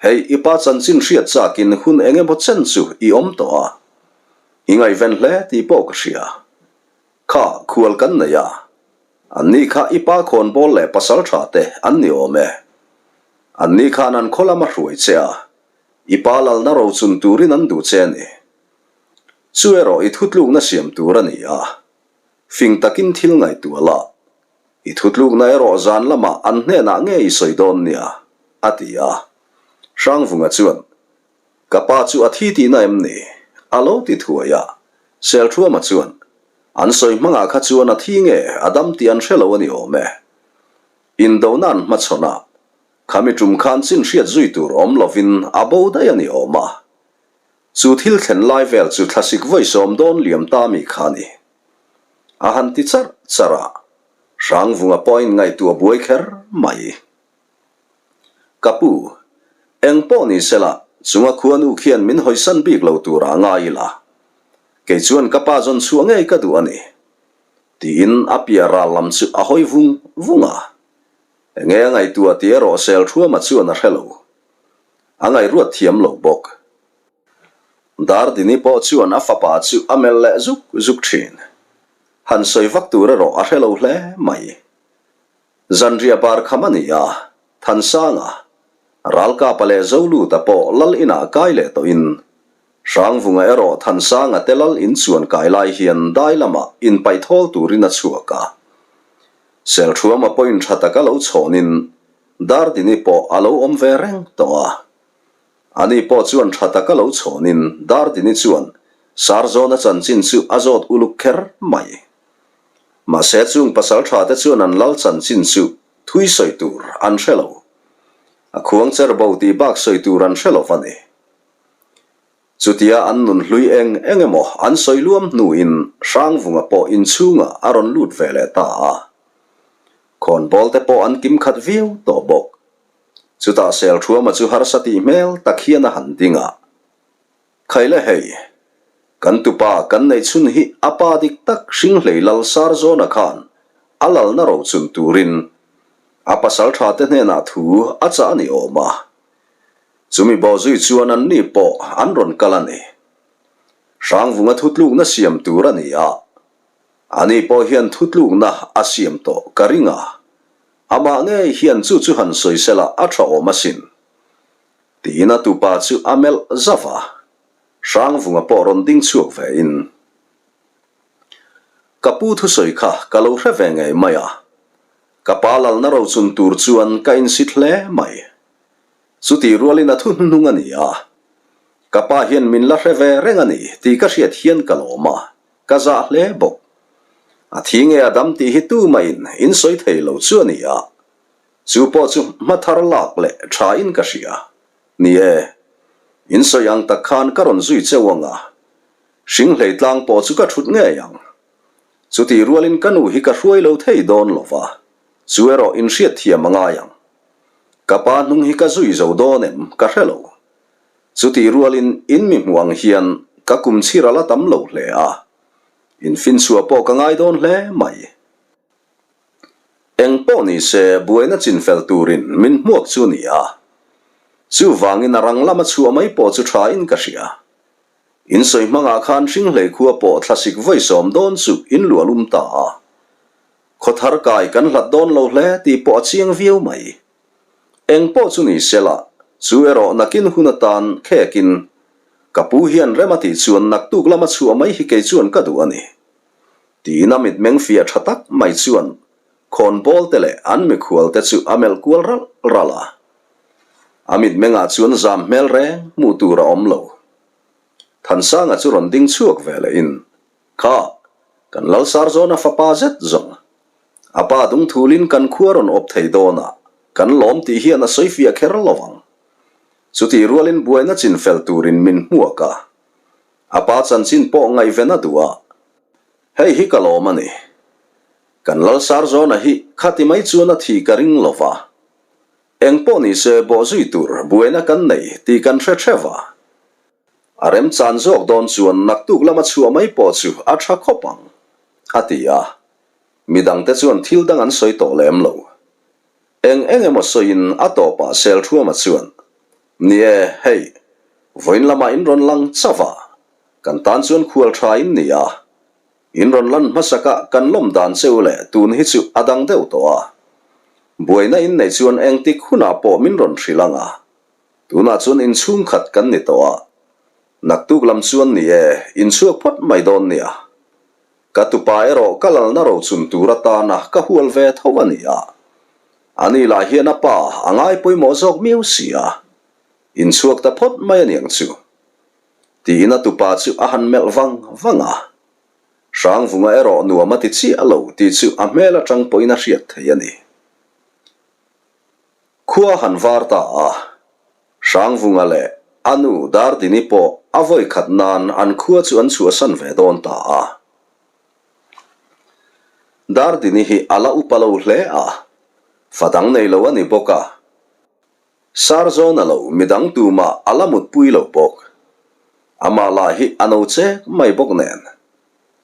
[SPEAKER 1] hei i pa chanchin hriat chakin hun eng emaw chen chu i awm tawh a, i ngaihven hle tih pawh ka hria. Kha khual kan nei a, anni kha i pa khawnbawl leh pasal tha te an ni awm e. Anni khan an khaw lama hruai che a, i pa lalna rochun turin an duh che a ni. Chu erawh i thutlukna siam tur a ni a, fing takin thil ngaihtuah la, I thutlukna erawh zan lamah an hnenah nge i sawi dawn nia? a ti a. Hrangvunga chuan, Ka pa chu a thi tihna em ni? a lo ti thuai a. Selthuama chuan, An sawi hmangah kha chuan a thi nge a dam tih an hre lo a ni awm e. Indona an hmachhawn a, khami tum khan chin hriat zui tur awm lovin a bo daih a ni awm a. Chu thil thlen lai vel chu thlasik vawi sawm dawn liam ta mi kha a ni. A han ti charh charh a, Hrangvunga pawh a inngaihtuah buai kher mai. Ka pu, eng pawh ni sela, chunga khuanu khian min hawisan bik lo turah ngai ila, kei chuan ka pa zawn chhuah ngei ka duh a ni, tiin a piah ral lam chu a hawi vung vung a. Enge a ngaihtuah tih erawh Selthuama chuan a hre lo. A ngaihruat thiam lo bawk. Dardini pawh chuan a fapa chu a melh leh zuk zuk thin. Han sawi vak tur erawh a hre lo hle mai. Zanriah bar kham a ni a, Thansanga, Ralkapa leh Zoluta pawh lal inah kai leh tawhin, Hrangvunga erawh Thansanga te lal in chuan kai lai hian dai lamah inpaih thawl turin a chhuak a. Selthuama pawhin tha taka lo chhawnin Dardini pawh a lo awm ve reng tawh a. Ani pawh chuan tha taka lo chhawnin Dardini chuan Sarzawna chanchin chu a zawt uluk kher mai. Mahse chung pasal tha te chuan an lal chanchin chu thui sawi tur an hre lo. A khuang cher bo tih bak sawi tur an hre lo va ni. Chutia an nun hlui eng eng emaw an sawi luam hnuin Hrangvunga pawh inchhungah a rawn lut ve leh ta a. Khawnbawl te pawh an kim khat viau tawh bawk. Chutah Selthuama chu harsa tih hmel tak hian a han ding a, Khaile hei, kan tupa kan neih chhun hi a pa dik tak Hringhlei Lal Sarzawna khan a lalna rochun turin a pasal tha te hnenah thu a chah a ni awm a. Chumi bawhzui chuan anni pawh an rawn kal a ni. Hrangvunga thutlukna siam tur a ni a, ani pawh hian thutlukna a siam tawh ka ring a. Amah ngei hian chu chu han sawi sela a tha awm asin. Tiin a tupa chu a melh zauh a, Hrangvunga pawh rawn ding chhuak ve in. Ka pu thusawi kha ka lo hre ve ngei mai a, ka pa lalna rochun tur chuan ka insit hle mai. Chutih rualin a thu hnuhnung a ni a, ka pa hian min la hre ve reng a ni tih ka hriat hian ka lawm a, Ka zah hle bawk. A thi nge a dam tih hi tumahin in sawi thei lo chu a ni a, chu pawh chu hma thar lak leh tha in ka hria. Ni e, in sawi ang tak khan ka rawn zui cheu ang a, hringhlei tlang pawh chu ka thut ngei ang. Chutih rualin ka nu hi ka hruai lo thei dawn lo va, chu erawh in hriat thiam a ngai ang. Ka pa hnung hi ka zui zo dawn em ka hre lo. Chutih rualin in mi hmuh ang hian ka kum chhir a la tam lo hle a, in finchhuah pawh ka ngai dawn hle mai. Eng pawh ni se buaina chinfel turin min hmuak chu ni a, chuvangin a rang lama chhuah mai pawh chu tha in ka hria. In sawi hmangah khan Hringhlei khua pawh thlasik vawi sawm dawn chu in luah lum ta a, khawthar kai kan hlat dawn lo hle tih pawh a chiang viau mai. Eng pawh chu ni se la, chu erawh nakin hun atan khekin. Ka pu hian rem a tih chuan naktuk lama chhuah mai hi kei chuan ka duh a ni. Tiin a mitmeng fiah tha tak mai chuan khawnbawl te leh an mikhual te chu a melh kual ralh ralh a. A mitmengah chuan zam hmel reng hmuh tur a awm lo. Thansanga chu rawn ding chhuak ve lehin, Kha, kan Lalsarzawna fapa zet zawng. A pa dungthulin kan khua rawn awp thei dawn a, kan lawm tih hian a sawi fiah kher lo ang. Chutih rualin buaina chin fel turin min hmuak a, a pa chanchin pawh ngaihven a duh a, hei hi ka lawm a ni. Kan Lalsarzawna hi khati mai chuan a thi ka ring lo va, eng pawh ni se bawhzui tur buaina kan nei tih kan hre theuh a. A remchan zawk dawn chuan naktuk lama chhuah mai pawh chu a tha khawp ang, a ti a. Midangte chuan thil dang an sawi tawh lem lo. Eng eng emaw sawiin a tawpah Selthuama chuan, Ni e, hei, vawiin lamah in rawn lang chauh a, kan tan chuan khual tha in ni a. In rawn lan hmasakah kan lawm dan che u leh tun hi chu a dang deuh tawh a. Buaina in neih chuan engtik hunah pawh min rawn hrilh ang a. Tunah chuan inchhung khat kan ni tawh a, naktuk lam chuan ni e, inchhuak phawt mai dawn nia. Ka tupa erawh ka lalna rochun tur atana ka hual ve tho a ni a. Ani lah hian a pa a ngai pawimawh zawk miau si a, inchhuak ta phawt mai a niang chu. Tiin a tupa chu a han melh vang vang a. Hrangvunga erawh nuam a ti chiah lo tih chu a hmel atang pawhin a hriat thei a ni. Khua han var ta a, Hrangvunga leh a nu Dardini pawh a vawi khat nan an khua chu an chhuahsan ve dawn ta a. Dardini hi a la upa lo hle a, fa dang nei lo a ni bawk a. Sarzawna lo midang tumah a la mutpui lo bawk. Amah lah hi a no chek mai bawk nen,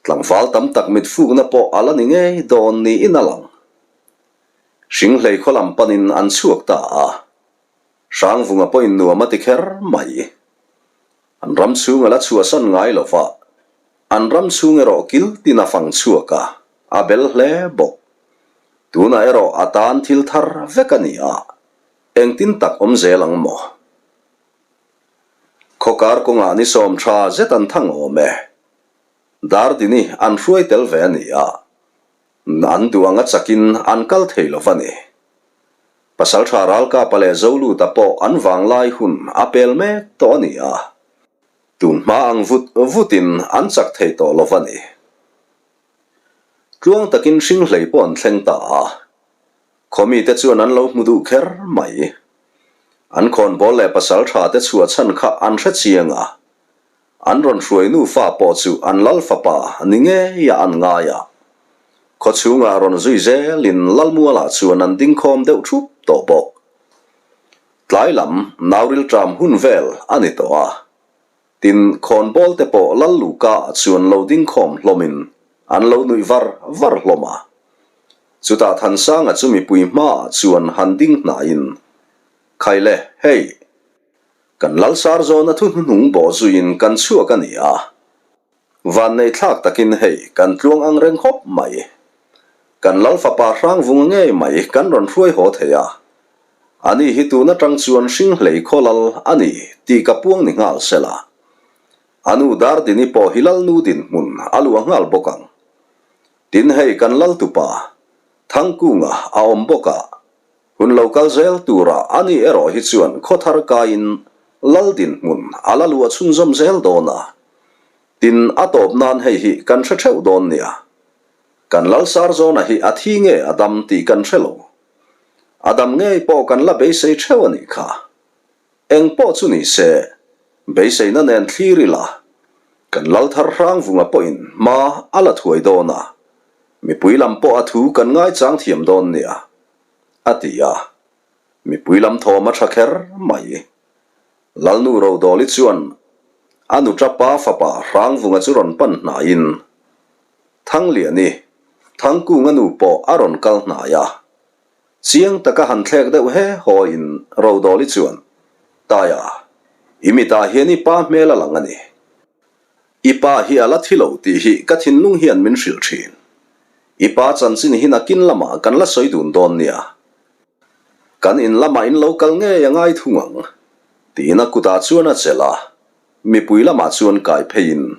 [SPEAKER 1] tlangval tam tak mitfukna pawh a la ni ngei dawn niin a lang. Hringhlei khaw lam panin an chhuak ta a, Hrangvunga pawhin nuam a ti kher mai. An ram chhung a la chhuahsan ngai lo va, an ram chhung erawh kil tin a fang chhuak a, a bel hle bawk. Tunah erawh a tan thil thar vek a ni a, engtin tak awm zel ang maw? Khawkar kawngah ni sawm tha zet an thang awm e. Dardini an hruai tel ve a ni a, An duh anga chakin an kal thei lo va ni. Pasaltha Ralkapa leh Zoluta pawh an vanglai hun a pel mek tawh a ni a, tun hma ang vut vutin an chak thei tawh lo va ni. Tluang takin hringhlei pawh an thleng ta a, khawmite chuan an lo hmu duh kher mai. An khawnbawl leh pasaltha te chhuah chhan kha an hre chiang a, An rawn hruai nufa pawh chu an lal fapa ni ngeia an ngai a. Khaw chhungah rawn zui zelin Lalmualah chuan an ding khawm deuh thup tawh bawk. Tlai lam nauril ṭam hun vel a ni tawh a. Tin, khawnbawl te pawh Lal Luka ah chuan lo ding khawm hlawmin an lo nuih var var hlawm a. Chutah Thansanga chu mipui hmaah chuan han ding hnaiin, Khaile, hei! Kan Lalsar zawna thu hnuhnung bawh zuiin kan chhuak a ni a, vanneih thlak takin hei kan tluang ang reng khawp mai. Kan Lal fapa Hrangvunga ngei mai kan rawn hruai haw thei a, ani hi tun atang chuan Hringhlei khaw lal a ni tih ka puang ni nghal sela. A nu Dardini pawh hi Lalnu dinhmun a luah nghal bawk ang. Tin hei kan Lal tupa Thangkunga a awm bawk a, Hun lo kal zel tura a ni erawh hi chuan khawthar kaiin lal dinhmun a la luah chhunzawm zel dawn a. Tin, a tawp nan hei hi kan hre theuh dawn nia. Kan lal Sarzawna hi a thi nge a dam tih kan hre lo. A dam ngei pawh kan la beisei theuh a nih kha. Eng pawh chu ni se, beiseina nen thlir ila, kan lal thar Hrangvunga pawhin hma a la thuai dawn a, mipui lam pawh a thu kan ngaichang thiam dawn nia. A ti a, mipui lam thawm a tha kher mai. Lalnu Rodawli chuan a nuṭa pa fapa Hrangvunga chu rawn pan hnaiin Thangliani, Thangkunga nu pawh a rawn kal hnai a. Chiang taka han thlek deuh he hawiin Rodawli chuan, Taia, i mitah hian i pa hmel a lang a ni. I pa hi a la thi lo tih hi ka thinlung hian min hrilh thin. I pa chanchin hi nakin lamah kan la sawi dun dawn nia. Kan in lamah in lo kal ngei a ngai thung ang, tiin a kutah chuan a chelh a. mipui lamah chuan kai pheiin,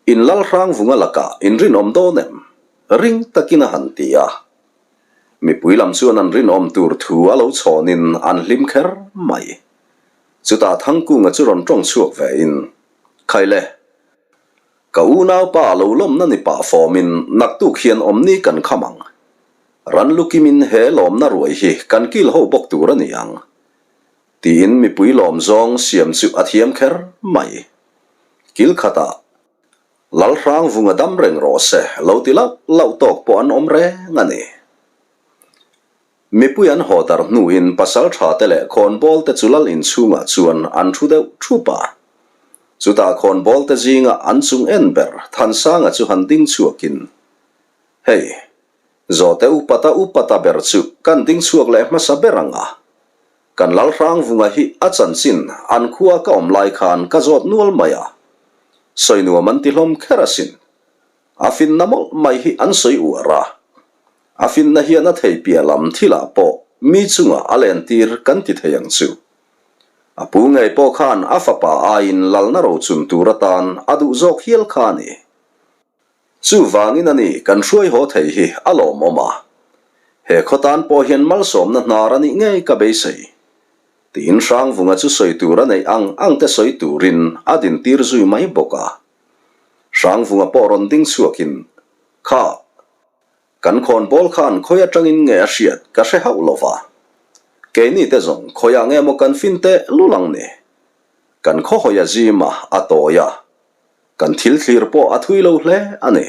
[SPEAKER 1] In lal Hrangvunga lakah in rinawm dawn em? Ring takin a han ti a. Mipui lam chuan an rinawm tur thu a lo chhawnin an hlim kher mai. Chutah Thangkunga chu rawn tawng chhuak vein, Khaile, ka unaupa lo lawmna ni pah fawmin naktuk hian awmni kan kham ang. Ran lukimin he lawmna ruai hi kan kil ho bawk tur a ni ang. Tiin mipui lawm zawng siam chu a thiam kher mai. Kil khatah, Lalhrang vunga dam reng rawh se lo ti lauh lauh tawk pawh an awm reng a ni. Mipui an haw darh hnuin pasal tha te leh khawnbawl te chu lal inchhungah chuan an thu deuh thup a. Chutah khawnbawl te zinga an chung en ber Thansanga chu han ding chhuakin, Hei, zawhte upata upata ber chu kan ding chhuak leh hmasa ber ang a. Kan Lalhrangvunga hi a chanchin an khua ka awm lai khan ka zawt nual mai a, sawi nuam an ti hlawm kher asin. A finna mawlh mai hi an sawi uar a, a finna hian a thei piah lam thilah pawh mi chungah a lentir kan ti thei ang chu. A pu ngei pawh khan a fapa aiin lalna rochun tur atan a duh zawk hial kha a ni. Chuvangin a ni kan hruai haw thei hi a lawmawm a, he khaw tan pawh hian malsawmna hnar a nih ngei ka beisei. Tiin Hrangvunga chu sawi tur a neih ang ang te sawi turin a dintir zui mai bawk a. Hrangvunga pawh rawn ding chhuakin, Kha, kan khawnbawl khan khawi atangin nge a hriat ka hre hauh lo va. Keini te zawng khawiah nge maw kan fin teh lul ang ni? Kan khaw hawi a zim a, a tawi a. Kan thil thlir pawh a thui lo hle a ni.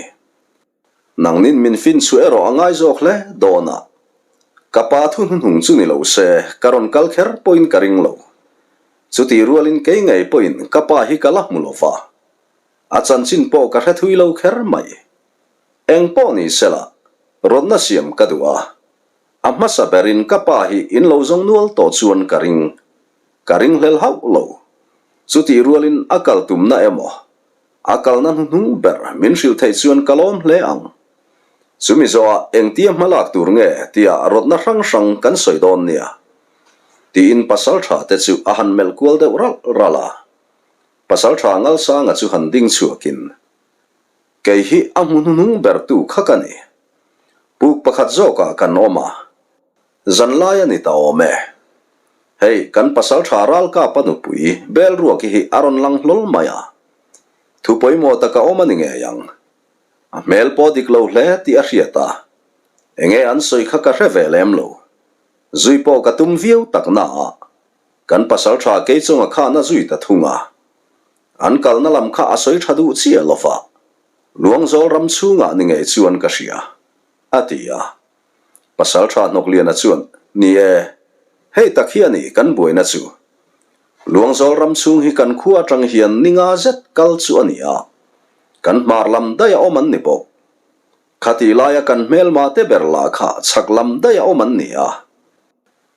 [SPEAKER 1] Nangnin min fin chu erawh a ngai zawk hle dawn a. Ka pa thu hnuhnung chu ni lo se, ka rawn kal kher pawhin ka ring lo. Chutih rualin kei ngei pawhin ka pa hi ka la hmu lo va. A chanchin pawh ka hre thui lo kher mai. Eng pawh ni sela, rawtna siam ka duh a. A hmasa berin ka pa hi in lo zawng nual tawh chuan ka ring. Ka ringhlel hauh lo. Chutih rualin a kal tumna emaw, a kalna hnuhnung ber min hrilh theih chuan ka lawm hle ang. Chumi zawhah engtia hma lak tur nge tia rawtna hrang hrang kan sawi dawn nia. Tiin pasaltha te chu a han melh kual deuh ralh ralh a. Pasaltha Ngalsanga chu han ding chhuakin, Kei hi a hmu hnuhnung bertu kha ka ni. Puk pakhat zawkah kan awm a. Zanlai a ni ta awm e. Hei, kan pasaltha Ralkapa nupui Belruaki hi a rawn lang hlawl mai a. Thu pawimawh tak a awm a ni ngei ang. A hmel pawh dik lo hle tih a hriat a. Enge an sawi kha ka hre ve lem lo. Zui pawh ka tum viau tak na a. Kan pasaltha Keichunga khan a zui ta thung a. An kalna lam kha a sawi tha duh chiah lo va. Luangzawl ram chhungah ni ngei chuan ka hria, a ti a. Pasaltha Hnawkliana chuan, Ni e, hei tak hi a ni kan buaina chu. Luangzawl ram chhung hi kan khua atang hian ni nga zet kal chu a ni a, kan hmar lam daih a awm an ni bawk. Khatih laia kan hmelma te ber lah kha chhak lam daih a awm an ni a.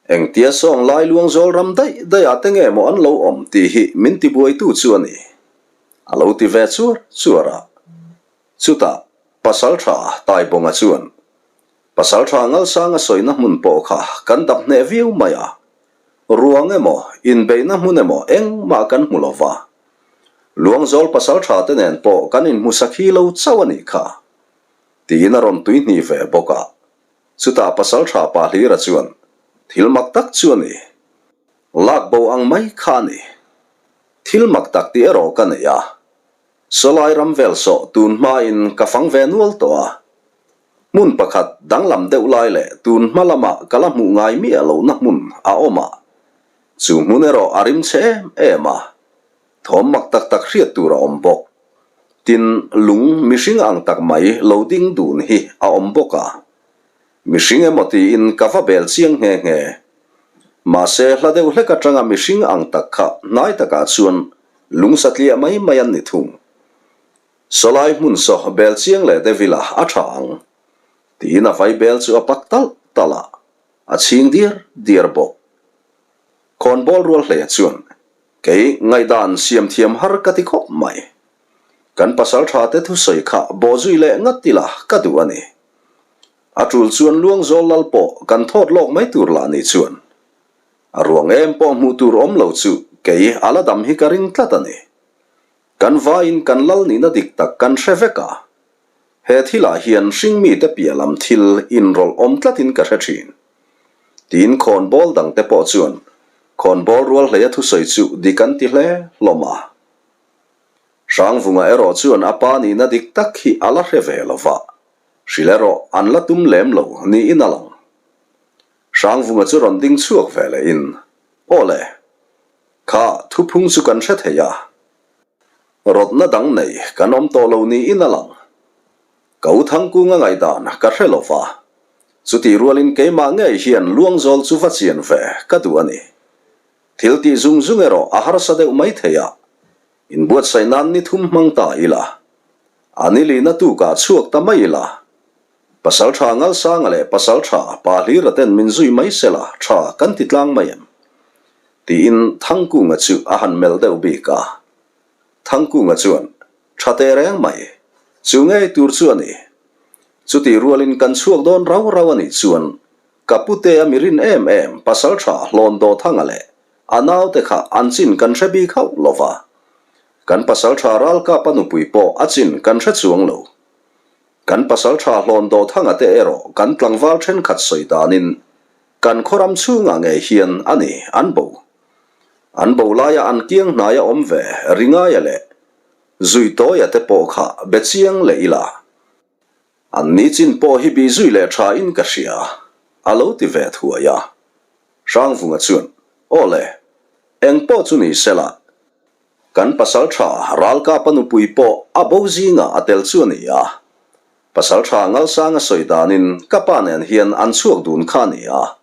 [SPEAKER 1] Engtia sawng lai Luangzawl ram daih daihah te nge maw an lo awm tih hi min tibuaitu chu a ni. A lo ti ve chuar chuar a. Chutah, Pasaltha Taibawnga chuan, Pasaltha Ngalsanga sawina hmun pawh kha kan dap hneh viau mai a, ruang emaw, inbeihna hmun emaw engmah kan hmu lo va. Luangzawl Pasaltha te nen pawh kan inhmu sakhi lo chauh a nih kha, tiin a rawn tuihnih ve bawk a. Chutah Pasaltha Pahlira chuan, Thil mak tak chu a ni. Lak bo ang mai kha a ni. Thil mak tak tih erawh ka nei a. Sawlai ram vel sawh tun hmain ka fang ve nual tawh a. Hmun pakhat danglam deuh lai leh tun hma lama ka la hmuh ngai miah lohna hmun a awm a. Chu hmun erawh a rim chhe em em a. Thawm mak tak tak hriat tur a awm bawk. Tin, lung mihring ang tak mai lo ding dun hi a awm bawk a. Mihring emaw tiin ka va bel chiang nghe nghe. Mahse, hla deuh hlek atanga mihring ang tak kha hnai takah chuan Lung satliah mai mai an ni thung. Sawlai hmun saw bel chiang leh deuh ila a tha ang. Tiin a vai bel chu a pak talh talh a, a chhing diar diar bawk. Khawnbawl rual hleia chuan, Kei ngaihdan siam thiam har ka ti khawp mai. Kan pasal tha te thusawi kha bawhzui leh ngat ila ka duh a ni. A tul chuan Luangzawl lal pawh kan thawt lawk mai tur lah ni chuan. A ruang em pawh hmuh tur awm lo chu kei a la dam hi ka ring tlat a ni. Kan vaiin kan lal nihna dik tak kan hre vek a. He thilah hian hringmite piah lam thil inrawlh awm tlatin ka hre thin. Tiin khawnbawl dangte pawh chuan khawnbawl rual hleia thusawi chu dik an ti hle hlawm a. Hrangvunga erawh chuan a pa nihna dik tak hi a la hre ve lo va, hrilh erawh an la tum lem lo niin a lang. Hrangvunga chu rawn ding chhuak ve lehin, Aw le, kha thuphung chu kan hre thei a, rawtna dang nei kan awm tawh lo niin a lang. Ka u Thangkunga ngaihdan ka hre lo va, chutih rualin keimah ngei hian Luangzawl chu va chian ve ka duh a ni. Thil tih zung zung erawh a harsa deuh mai thei a, inbuatsaih nan ni thum hmang ta ila, a ni lihna tukah chhuak ta mai ila, Pasaltha Ngalsanga leh Pasaltha Pa Hlira ten min zui mai sela tha kan ti tlang mai em? Tiin Thangkunga chu a han melh deuh bik a. Thangkunga chuan, Tha teh reng mai, chu ngei tur chu a ni. Chutih rualin kan chhuak dawn rau rau a nih chuan ka pute a mi rin em em Pasaltha Hlawndawthanga leh a naute kha an chin kan hre bik hauh lo va. Kan Pasaltha Ralkapa nupui pawh a chin kan hre chuang lo. Kan pasaltha hlawn dawhthanga te erawh kan tlangval thenkhat sawi danin kan khawram chhungah ngei hian a ni an bo. An bo laia an kiang hnaia awm ve Ringaia leh Zuitawia te pawh kha be chiang leh ila. An ni chin pawh hi bih zui leh tha in ka hria, a lo ti ve thuai a. Hrangvunga chuan, Aw le, eng pawh chu ni sela, Kan pasaltha Ralkapa nupui pawh a bo zingah a tel chu a ni a. Pasaltha Ngalsanga sawi danin ka pa nen hian an chhuak dun kha a ni a.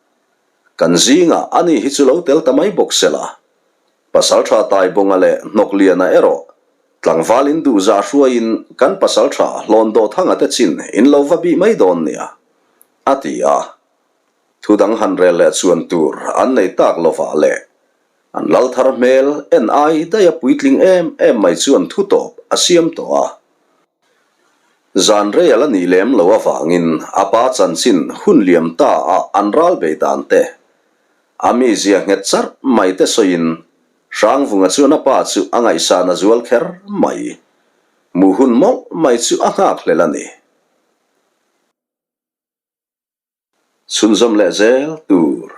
[SPEAKER 1] Kan zingah ani hi chu lo tel ta mai bawk se la. Pasaltha Taibawnga leh Hnawkliana erawh tlangval in duhzah hruaiin kan pasaltha Hlawndawthanga te chin in lo va bih mai dawn nia, a ti a. Thu dang han rel leh chuan tur an nei tak lovah leh An lal thar hmel en ai daih a puitling em em mai chuan thu tawp a siam tawh a. Zan rei a la nih lem lo avangin a pa chanchin hun liam ta a an ral bei dan te, a mizia nghet charh mai te sawiin Hrangvunga chuan a pa chu a ngaihsan a zual kher mai. Mu hun mawlh mai chu a nghakhlel a ni. Chhunzawm leh zel tur.